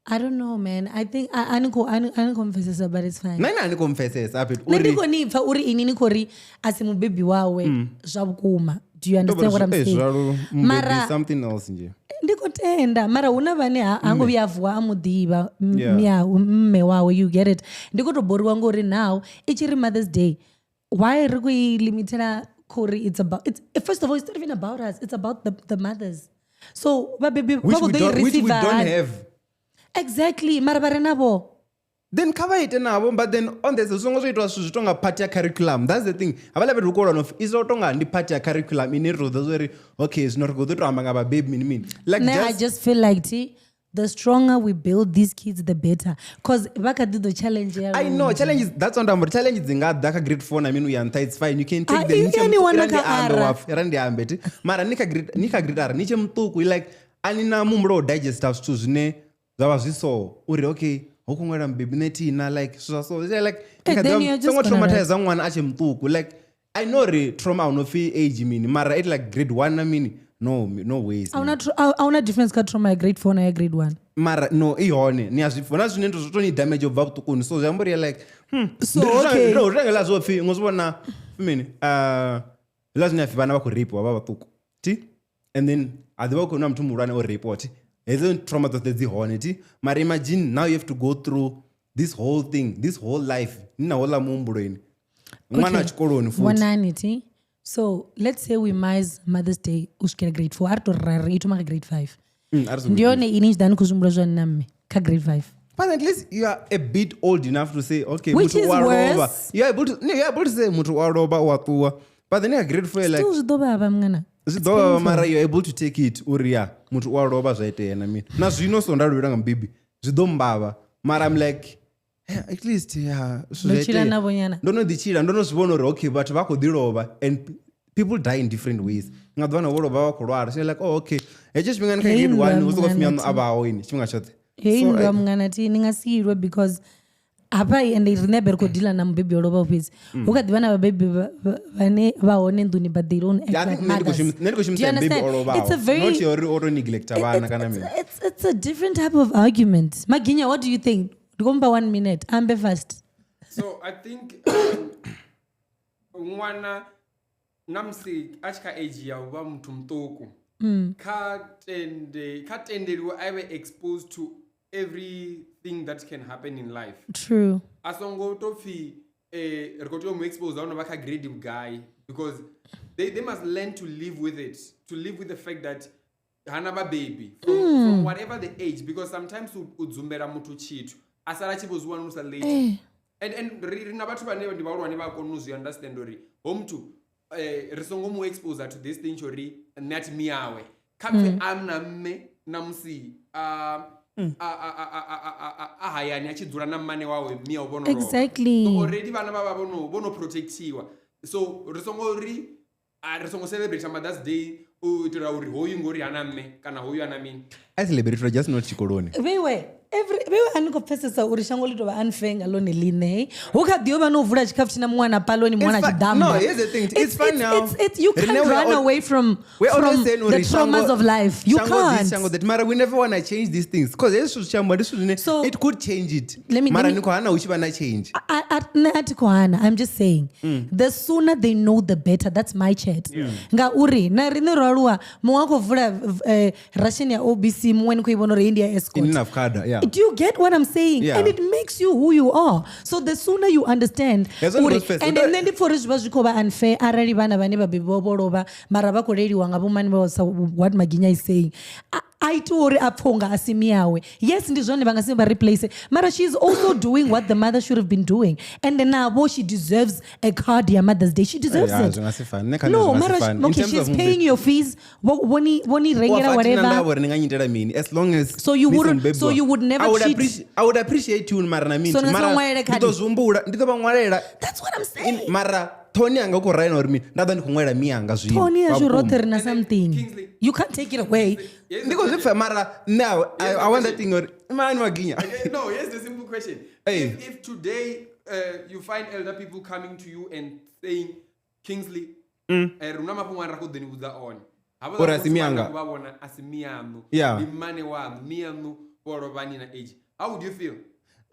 I don't know, man. I think a ni khou mpfesesa, but it's fine. Na ine a ni khou mpfesesa apha Nṋe ndi khou ni pfa uri ini ni khou ri a si mubebi wawe zwa vhukuma. Do you understand what I'm saying? Mara something else nje. Ndi khou tenda mara hu na vhane ha ngo vhuya vuwa a mu ḓivha mme wawe, you get it. Ndi khou tou boriwa ngori now i tshi ri Mother's Day, why ri khou i limitela khori it's about, it's, first of all, it's not even about us, it's about the mothers. So vhabebi vha khou ḓo i Which we receive don't have. Exactly, mara vha re navho. Then kha vha ite navho, but then on this zwi songo zwo itwa zwithu zwi tonga part ya curriculum. That's the thing. Havhaḽa fhethu hu khou lwa no pfi i so tonga ndi part ya curriculum ine ri ḓo zwa uri okay zwino ri khou ḓo to amba nga vhabebi mini mini. Like Ne, I just feel like the stronger we build these kids, the better. Cause vha kha ḓi ḓo challenge ya I know challenges. That's what I'm. Challenge dzi nga ḓa kha grade 4 na mini uya nṱha, it's fine. You can take them. You wana kha ara. Ra ndi ambe ti. Mara ni kha grade ara ni tshe muṱuku, like ani na muhumbulo wa digesta zwithu zwine zwa vha zwi so uri okay ho khou ṅwala mubebi nṋe thina like zwithu zwa so like songo traumatize ṅwana a tshe muṱuku. Like I know ri trauma no pfi age mini mara it like grade 1 na mini no ways. Auna difference kha trauma ya grade 4 na ya grade 1. Mara no i hone ni a zwi pfha na zwine ndo zwo to ni damage ubva vhuṱukuni so zwi amba uri like so okay ndo rengela zwo pfi ngo zwi vhona mini la zwine pfi vhana vha khou rape vha vhaṱuku ti and then a ḓivha khou na muthu muhulwane o rape ti hedzo trauma dzoṱhe dzi hone ti mara imagine now you have to go through this whole thing, this whole life ni na hola muhumbuloni ṅwana a tshikoloni futhi vhonani ti. So let's say we mise Mother's Day u swikela grade 4 a ri to ri i thoma kha grade 5. Ndi yone ine tshi ḓa ni khou zwi humbula zwa nna mme kha grade 5. But at least you are a bit old enough to say okay, which is worse. You are able to say muthu wa lovha wa ṱuwa. But then ya grade 4 like still zwi ḓo vhavha mngana. Zwi ḓo vhavha mara you are able to take it uri ya muthu wa lovha zwa itea na mini. Na zwino so nda lovhelwa nga mubebi zwi ḓo mbavha mara I'm like yeah, at least yeah ndo tshila na vhonyana. Ndo no ḓi tshila ndo no zwi vhona uri okay vhathu vha khou ḓi lovha and people die in different ways. Nga ḓuvha na vho lovha vha khou lwala so like oh okay hetsho tshifhinga ni kha grade 1 u soko pfi miaṋu a vhaho ini tshifhinga tshoṱhe. Hei nndwa mungana thi ni nga si ilwe because hafha ende riṋe be ri khou deala na mubebi o lovhaho fhedzi. Hu kha ḓivha na vhabebi vhane vha hone nḓuni but they don't act like mothers. Nṋe ndi khou shumisa mubebi o lovhaho. It's a very not uri o to neglecta vhana kana mini. It's a different type of argument. Maginya, what do you think? Ndi khou mufha 1 minute. Ambe fast. So I think ṅwana na musi a tshi kha age ya u vha muthu muṱuku kha tendeliwe a vhe exposed to everything that can happen in life. True. A songo to pfi ri khou tea u mu expose a vha kha grade vhugai because they must learn to live with it, to live with the fact that hana vha baby from whatever the age, because sometimes u dzumbela muthu tshithu a sala tshi vho zwi wanulusa later. And ri na vhathu vhane ndi vhahulwane vha kona u zwi understand uri ho muthu ri songo mu expose to this thing uri nṋe a thi miyawe kha pfe a na mme na musi a hayani a tshi dzula na mmane wawe miya u vhono. Exactly. So already vhana vha vha vhono protectiwa. So ri songo ri ri songo celebrate Mother's Day u itela uri hoyu ngori hana mme kana hoyu ana mini. I celebrate just not tshikoloni. Vheiwe every ani khou pfesesa uri shango ḽi tovha unfair nga ḽone ḽiṋe. Hu kha ḓi vha no vula tshikhafu tshina muṅwe na paloni muṅwe na tshidamba. No, here's the thing. It's fine now. You can't run away from the traumas of life. You can't. Shango that mara we never want to change these things because so it could change it. Mara ni khou hana hu tshi vha na change. A thi khou hana. I'm just saying the sooner they know the better. That's my chat. Ngauri na riṋe ro aluwa muṅwe a khou vula Russian ya OBC muṅwe ni khou i vhona uri India escort. In Afghana, yeah. Do you get what I'm saying? Yeah. And it makes you who you are. So the sooner you understand. And then for zwi vha zwi khou vha unfair arali vhana vhane vhabebi vho lovha mara vha khou leliwa nga vhomani vha sa what Maginya is saying. A iti uri a pfhe unga a si miyawe. Yes, ndi zwone vha nga si vha replace. Mara she is also doing what the mother should have been doing. And navho she deserves a card ya Mother's Day. She deserves it. No, mara okay, she's paying your fees. Woni rengela whatever. As long as so you would, so you would never cheat. I would appreciate you mara na mini. Mara ndi ḓo vha ṅwalela. That's what I'm saying. Mara Tony anga khou raina uri mini nda ḓa ndi khou ṅwalela miyanga zwino. Tony ashu roṱhe ri na something. You can't take it away. Ndi khou zwi pfa mara now I want that thing uri mani Maginya. No, here's the simple question. Hey. If today you find elder people coming to you and saying Kingsley runa mafhungo ra khou ḓo ni vhudza one. Uri a si miyanga. Vha vhona a si miyaṋu. Yeah. Ndi mmane waṋu, miyaṋu vho lovha ni na age, how would you feel?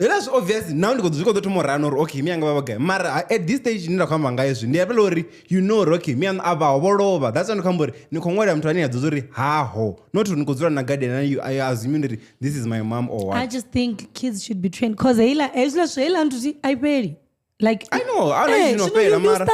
Hezwiḽa zwi obvious now ndi zwi khou ḓo thoma u rana uri okay mianga vha vha gai, mara at this stage ine nda khou amba ngayo zwi ndi hafhaḽa uri you know uri okay miaṋu a vhaho vho lovha. That's why ndi khou amba uri ni khou ṅwalela muthu ane a ḓo uri haho, not uri ni khou dzula na guardian ane you I assume uri this is my mom or I what. Just think kids should be trained, cause heiḽa hezwiḽa zwithu heiḽa nthu thi a i fheli, like I know, I know Eh, zwino zwino fhela, you mara-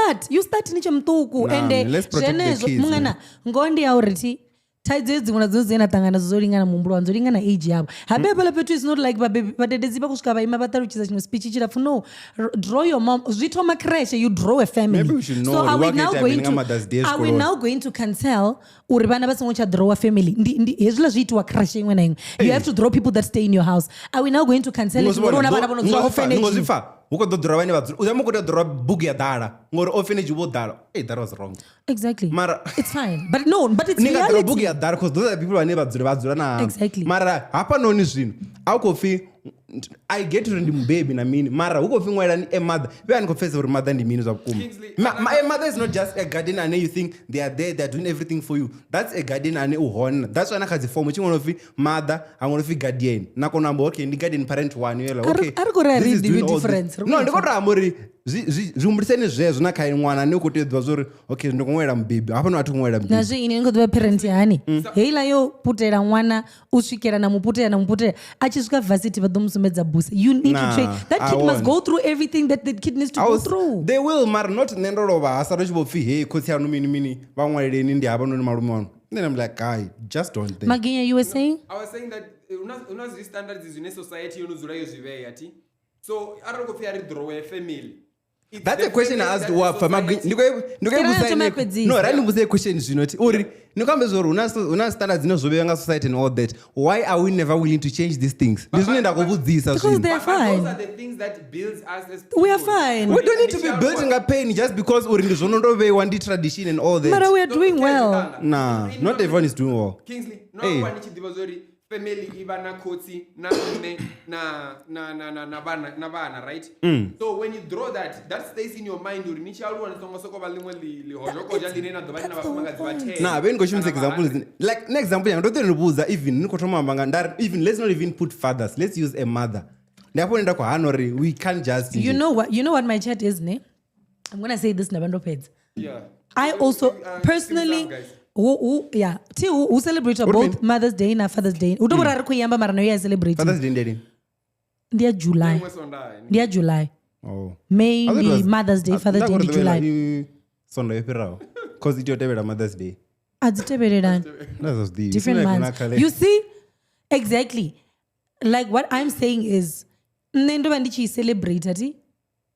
start ni tshe muṱuku. Nah, Ende man, let's protect the zwenezwo kids, mungana ngoho ndi ya uri thi thaidzo hedzi dziṅwe na dziṅwe dzine na ṱangana nadzo dzo lingana muhumbulo waṋu, dzo lingana age yavho. Habe hafhaḽa fhethu is not like vhabebi vhadededzi vha khou swika vha ima vha ṱalutshedza tshiṅwe speech tshilapfu. No, draw your mom, zwi thoma creche, you draw a family. Maybe we should know So uri are we wa khou now ita going mini nga to Mother's Day are we zwikoloni? now going to cancel uri vhana vha songo tsha drawa family? Ndi hezwiḽa zwi itiwa creche iṅwe na iṅwe, you have to draw people that stay in your house. Are we now going to cancel it ngori huna vhana vho no dzula orphanage? Zwi pfa hu khou ḓo ḓura vhane vha dzula u khou tea u ḓura bugu ya ḓala ngori orphanage vho ḓala. Hey, that was wrong. Exactly. Mara- It's fine, but no, but it's Ni nga ḓura bugu reality. ya ḓala cause those are people vhane vha dzula na Exactly. mara hafhanoni zwino a u khou pfi I get uri ndi mubebi na mini, mara hu khou pfi ṅwalani a mother vhe a ni khou pfesesa uri mother ndi mini zwa vhukuma. Kingsley, A mother is not just a guardian ane you think they are there, they are doing everything for you. That's a guardian ane u hone. That's why na kha dzi fomo tshi ṅwala upfi mother, ha ṅwala upfi guardian, na kona u amba okay ndi guardian parent one, you're like, A ri- okay, a ri khou ri a this ri is ḓivhi doing all this. difference. Ri khou No, ndi ita. khou to amba uri zwi humbuliseni zwezwo na kha ṅwana ane u khou tea u ḓivha zwa uri okay ndi khou ṅwalela mubebi hafha, a thi khou ṅwalela mubebi. Nazwo ini ni khou ḓivha parent hani heiḽa yo putela ṅwana u swikela na muputela na muputela a tshi swika varsity vha ḓo mu sumbedza busa. You need to Nah, train that I kid. Must won't. go through everything that the kid needs to I go was- through. They will, mara not nṋe ndo lovha ha sala tshi vho pfhi hey khotsi anu mini mini vha ṅwaleleni ndi havhanoni malume wanu. Then I'm like, guy, just don't think. Maginya, you were saying? I was saying that huna zwi standards zwine society yo no dzula yo zwi vhea ti. So arali khou pfi a ri draw a family. It's That's the a question I family asked that the wapfa. society- Ira thoma fhedzisa. No, rani mbudze question zwino ti uri ni khou amba zwa uri huna standards dzine zwo vheiwa nga society and all that. Why are we never willing to change these things? Ndi zwine nda khou vhudzisa Because zwino. they are But those fine. are the things that builds us as We are people. fine. We don't need to be built nga pain just because uri ndi zwono ndo vheiwa ndi tradition and all that. Mara we are So, doing Kingsley, well. Tanga, Nah, not everyone is doing well. Kingsley, no Hey. aluwa ni tshi ḓivha zwori family i vha na khotsi na mme na vhana, right? So when you draw that, that stays in your mind uri ni tshi aluwa ni songo soko vha ḽiṅwe ḽihozhokozha ḽine na ḓo vha ni na That's the whole vhafumakadzi vha point. 10 Na vhe ni khou shumisa kana vha example 100. dzine like na example yanga ndo ḓo ni vhudza even ni khou thoma u amba nga nda ri even let's not even put fathers, let's use a mother. Ndi hafho hune nda khou hana uri we can't just You know what my chat is, ne? I'm gonna say this na fhedza. Yeah. I also personally Keep it up, guys. who yeah, ti who celebrate What do you both Mother's Day na Father's Day. U to vhora ri khou yamba mara nayo ya celebrate. Fathers Day ndi lini? Ndi ya July. Ḽiṅwe Sondaha, ni- Ndi ya July. Oh. May I thought it ndi was- Mother's Day, I- Father's nda Day khou ndi ri ḓuvha July. ḽa Sondo yo fhiraho cause i tea u tevhela Mother's Day. A dzi tevhelelani. Nda sa zwi ḓivhi. Different It's not like months. huna You see? Exactly. Like what I'm saying is nṋe ndo vha ndi tshi celebrate ti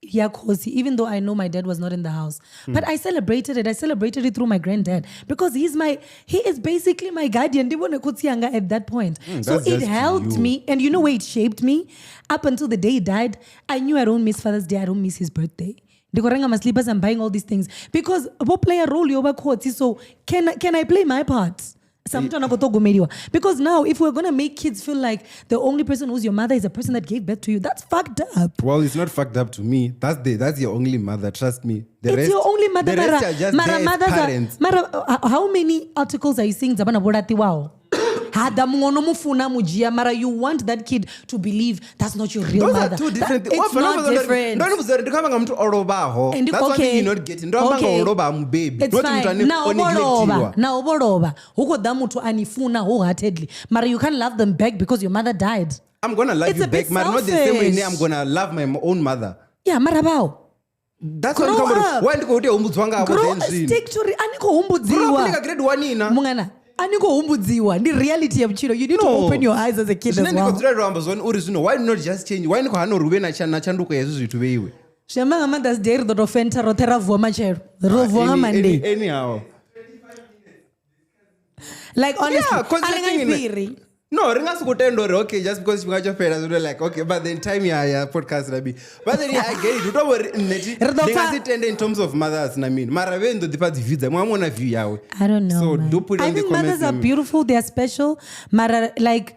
ya khosi, even though I know my dad was not in the house. But I celebrated it. I celebrated it through my granddad because he is basically my guardian. Ndi vhone khotsi yanga at that point. So That's it just helped you. me, and you know where it shaped me? Up until the day he died, I knew I don't miss Father's Day, I don't miss his birthday. Ndi khou renga ma slippers, I'm buying all these things because vho play a role yo vha khotsi. So can I play my part? Sa muthu ane a khou ṱhogomeliwa. Because now if we're gonna make kids feel like the only person who's your mother is a person that gave birth to you, that's fucked up. Well, it's not fucked up to me. That's your only mother. Trust me. The It's rest, your only mother. The rest Mara, are just mara, there as mothers are, parents. mara, how many articles are you seeing dza vhana vho laṱiwaho? Ha ḓa muṅwe no mu funa mu dzhia, mara you want that kid to believe that's not your real Those mother. are two different That, things. it's not different. Ndo ni vhudza uri ndi khou amba nga muthu o lovhaho. And That's one okay. thing you're not getting. Ndo amba nga Okay. u lovha ha mubebi. It's Not muthu fine. ane Naho o vho lovha, neglectiwa. naho vho lovha, hu khou ḓa muthu ani funa wholeheartedly, mara you can't love them back because your mother died. I'm gonna love It's you a bit back, but not the same way selfish. I'm gonna love my own mother. Yeah, mara vhao That's why Grow ndi khou amba uri up. why ndi khou tea u humbudziwa nga havho grow then zwino. stick to a ni khou Grow up ndi humbudziwa nga grade 1 ina. mungana, a ni khou humbudziwa, ndi reality ya vhutshilo. You need to No. open your eyes as a kid Zwine as ndi khou well. dzulela u amba zwone uri zwino why not just change? Why ni khou hana uri hu vhe na tshanduko ya hezwi zwithu vheiwe? Zwi amba nga Mother's Day ri ḓo tou fenta roṱhe ra vuwa matshelo, ro vuwa nga Monday. Anyhow. Like honestly, Yeah, 'cause a ri the nga thing ine- fhiri. No, ri nga si khou tenda uri okay just because tshifhinga tsho fhela zwino like okay but then time ya podcast na mini. But then yeah, I get it. U tou vha uri nṋe thi Ri ḓo ndi nga pfa- si tende in terms of mothers na mini. Mara vhe ndo ḓifha dzi view dza muṅwe na muṅwe na view yawe. I don't know. So man. do put it I in the think comments. mothers are na mini. beautiful. They are special. Mara, like,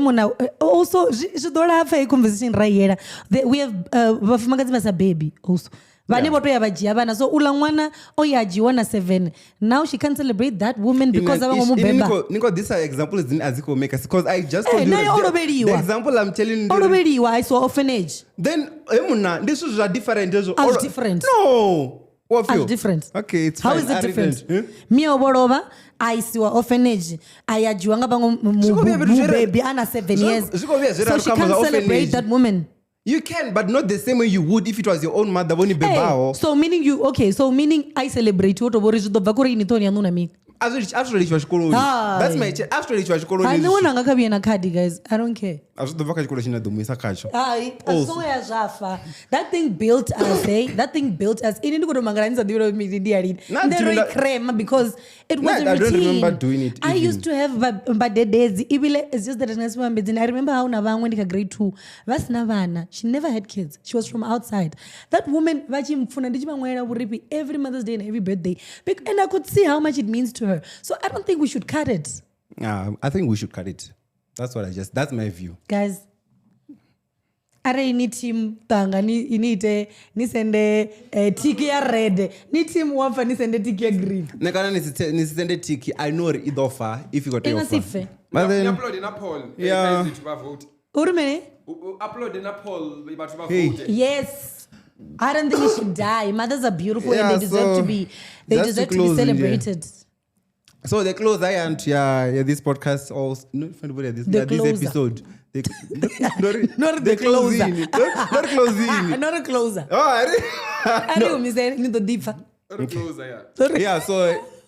mona, also, zwi ḓo lapfa hei conversation ra yela. We have vhafumakadzi vha sa baby also. Vhane Yeah. vho to ya vha dzhia vhana. So uḽa ṅwana o ya dzhiwa na 7. Now she can't celebrate that woman because a vha ngo mu beba. Ni khou ḓisa example dzine a dzi khou make because I just told Eh, you naye o the lovheliwa. example I'm telling you O lovheliwa a isiwa orphanage. then he munna ndi zwithu zwa different hezwo. A zwi different. No. What Are different. Okay, it's How fine. is it A different? Eh? Mia o lovha a isiwa orphanage a ya dzhiwa nga vhaṅwe Zwi khou vhuya fhethu zwe ra- mubebi a na 7 years. Zwi khou vhuya zwe ra So she ri khou amba can't zwa celebrate orphanage. that woman. You can, but not the same way you would if it was your own mother vho ni Hey, bebaho. so meaning you okay, so meaning I celebrate wo to vhori zwi ḓo bva kuri ini ṱhoni yaṋu na mini. A zwi a zwi to litshiwa tshikoloni. Hai. That's my a zwi to litshiwa tshikoloni. Hai nṋe hezwi. ṅwananga kha vhuye na khadi guys. I don't care. A zwi ḓo bva kha tshikolo tshine a ḓo mu isa khatsho. Hai, a zwi songo ya zwa fa. That thing built us, eh? That thing built us. Ini ndi khou tou mangala ni sa ḓivhi uri mini ndi ya lini. Na, Nṋe ro do i crema because it was Na, a I don't routine. remember doing it I even. used to have vhadededzi ibile it's just that ri nga si vhambedzeni. I remember how na vhaṅwe ndi kha grade 2 vha sina vhana. She never had kids. She was from outside. That woman vha tshi mpfuna ndi tshi vha ṅwalela vhurifhi every Mother's Day and every birthday. And I could see how much it means to her. So I don't think we should cut it. I think we should cut it. That's what I just that's my view. Guys, arali ni team tanga ni ni ite ni sende tiki ya red ni team wapfa ni sende tiki ya green Nṋe kana ni si ni si sende tiki, I know uri i ḓo fa if you got I nga si fe. But Ni then upload na poll. Yeah. Vhathu vha vote. uri mini U upload na poll vhathu vha Hey. vote. yes I don't think it should die. Mothers are beautiful Yeah, and they deserve so to be they just to deserve to be close, yeah. celebrated. So the close I am to yeah, this podcast also no this The yeah, this closer. episode. The, Not the closer. closing. Not closing. Not a closer. Oh, Ari umise ni ḓo ḓipfa. Ri close yeah. yeah, so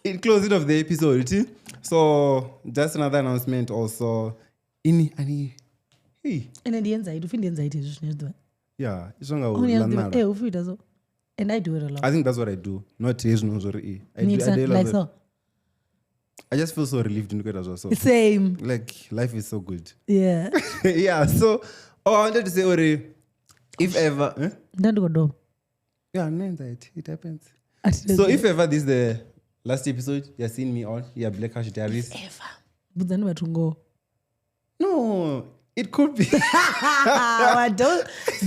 in closing of the episode, so just another announcement also. Ini ani hey Ene ndi anxiety, upfi ndi anxiety hezwi zwine zwi ḓivha. yeah, it's not Oh, Eh, upfi ita so. And I do it a lot. I think that's what I do. Not his no sorry. I Ni do, I ita do a lot like of- so. I just feel so relieved in as well. So Same. like life is so good. Yeah. Yeah, so oh, I wanted to say Ori, if ever eh? Nda ndi khou dovha. Yeah, no, that it happens. A thi So if ever this is the last episode you're seeing me on, yeah, Black Hash Diaries. ever. Vhudzani vhathu ngoho. No, it could be. Ah,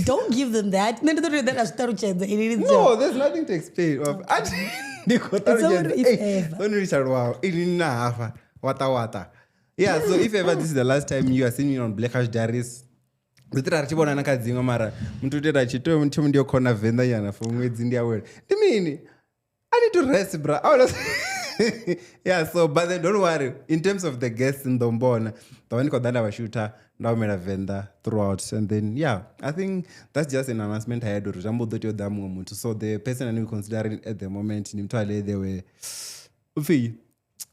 don't give them that. Nṋe ndi ḓo tou that a zwi ṱalutshedza ini ni No, there's nothing to explain. It's only if ever. Wata. Yeah, so if ever this is the last time you are seeing me on Black Hash Diaries, ri ḓi ra ri tshi vhonana kha dziṅwe mara muthu u itela tshito muthu ndi yo khona venḓa nyana for ṅwedzi ndi awela ndi mini I need to rest bra. I wanna- Yeah, so but then don't worry, in terms of the guests ndo mbona ḓovha ndi khou ḓa nda vha shutha nda humela venḓa throughout and then yeah, I think that's just an announcement I had uri zwi amba u ḓo tea u ḓa muṅwe muthu. So the person I'm considering at the moment ndi muthu ale they were upfi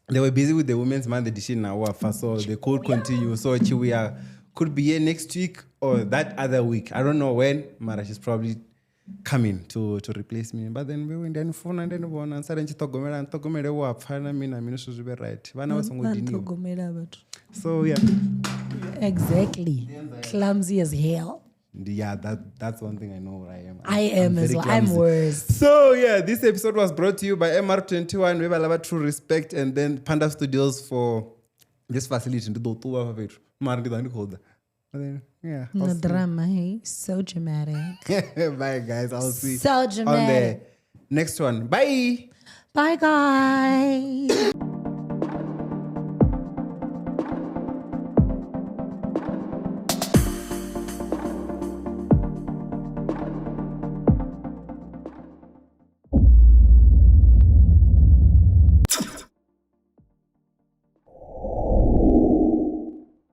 they were busy with the Women's Month edition now, Wafa, so they could continue. So Chiwia could be here next week or that other week. I don't know when. Mara, she's probably coming to replace me. But then we went and phone and then one and started to ṱhogomela wapfa na mina mina zwithu zwi vhe right. Vhana vha songo Vha diniwa. nṱhogomela vhathu. So yeah. Exactly. Clumsy as hell. Yeah, that's one thing I know what I am. I am I'm as very well. I'm clumsy. worse. So yeah, this episode was brought to you by MR21, we lava True Respect, and then Panda Studios for this facility. Ndi ḓo ṱuwa hafha fhethu. Mara ndi ḓo ndi khou ḓa. But then, yeah, I'll No see. drama, hey? So dramatic. Bye guys. I'll see So on the dramatic. next one. Bye. Bye guys.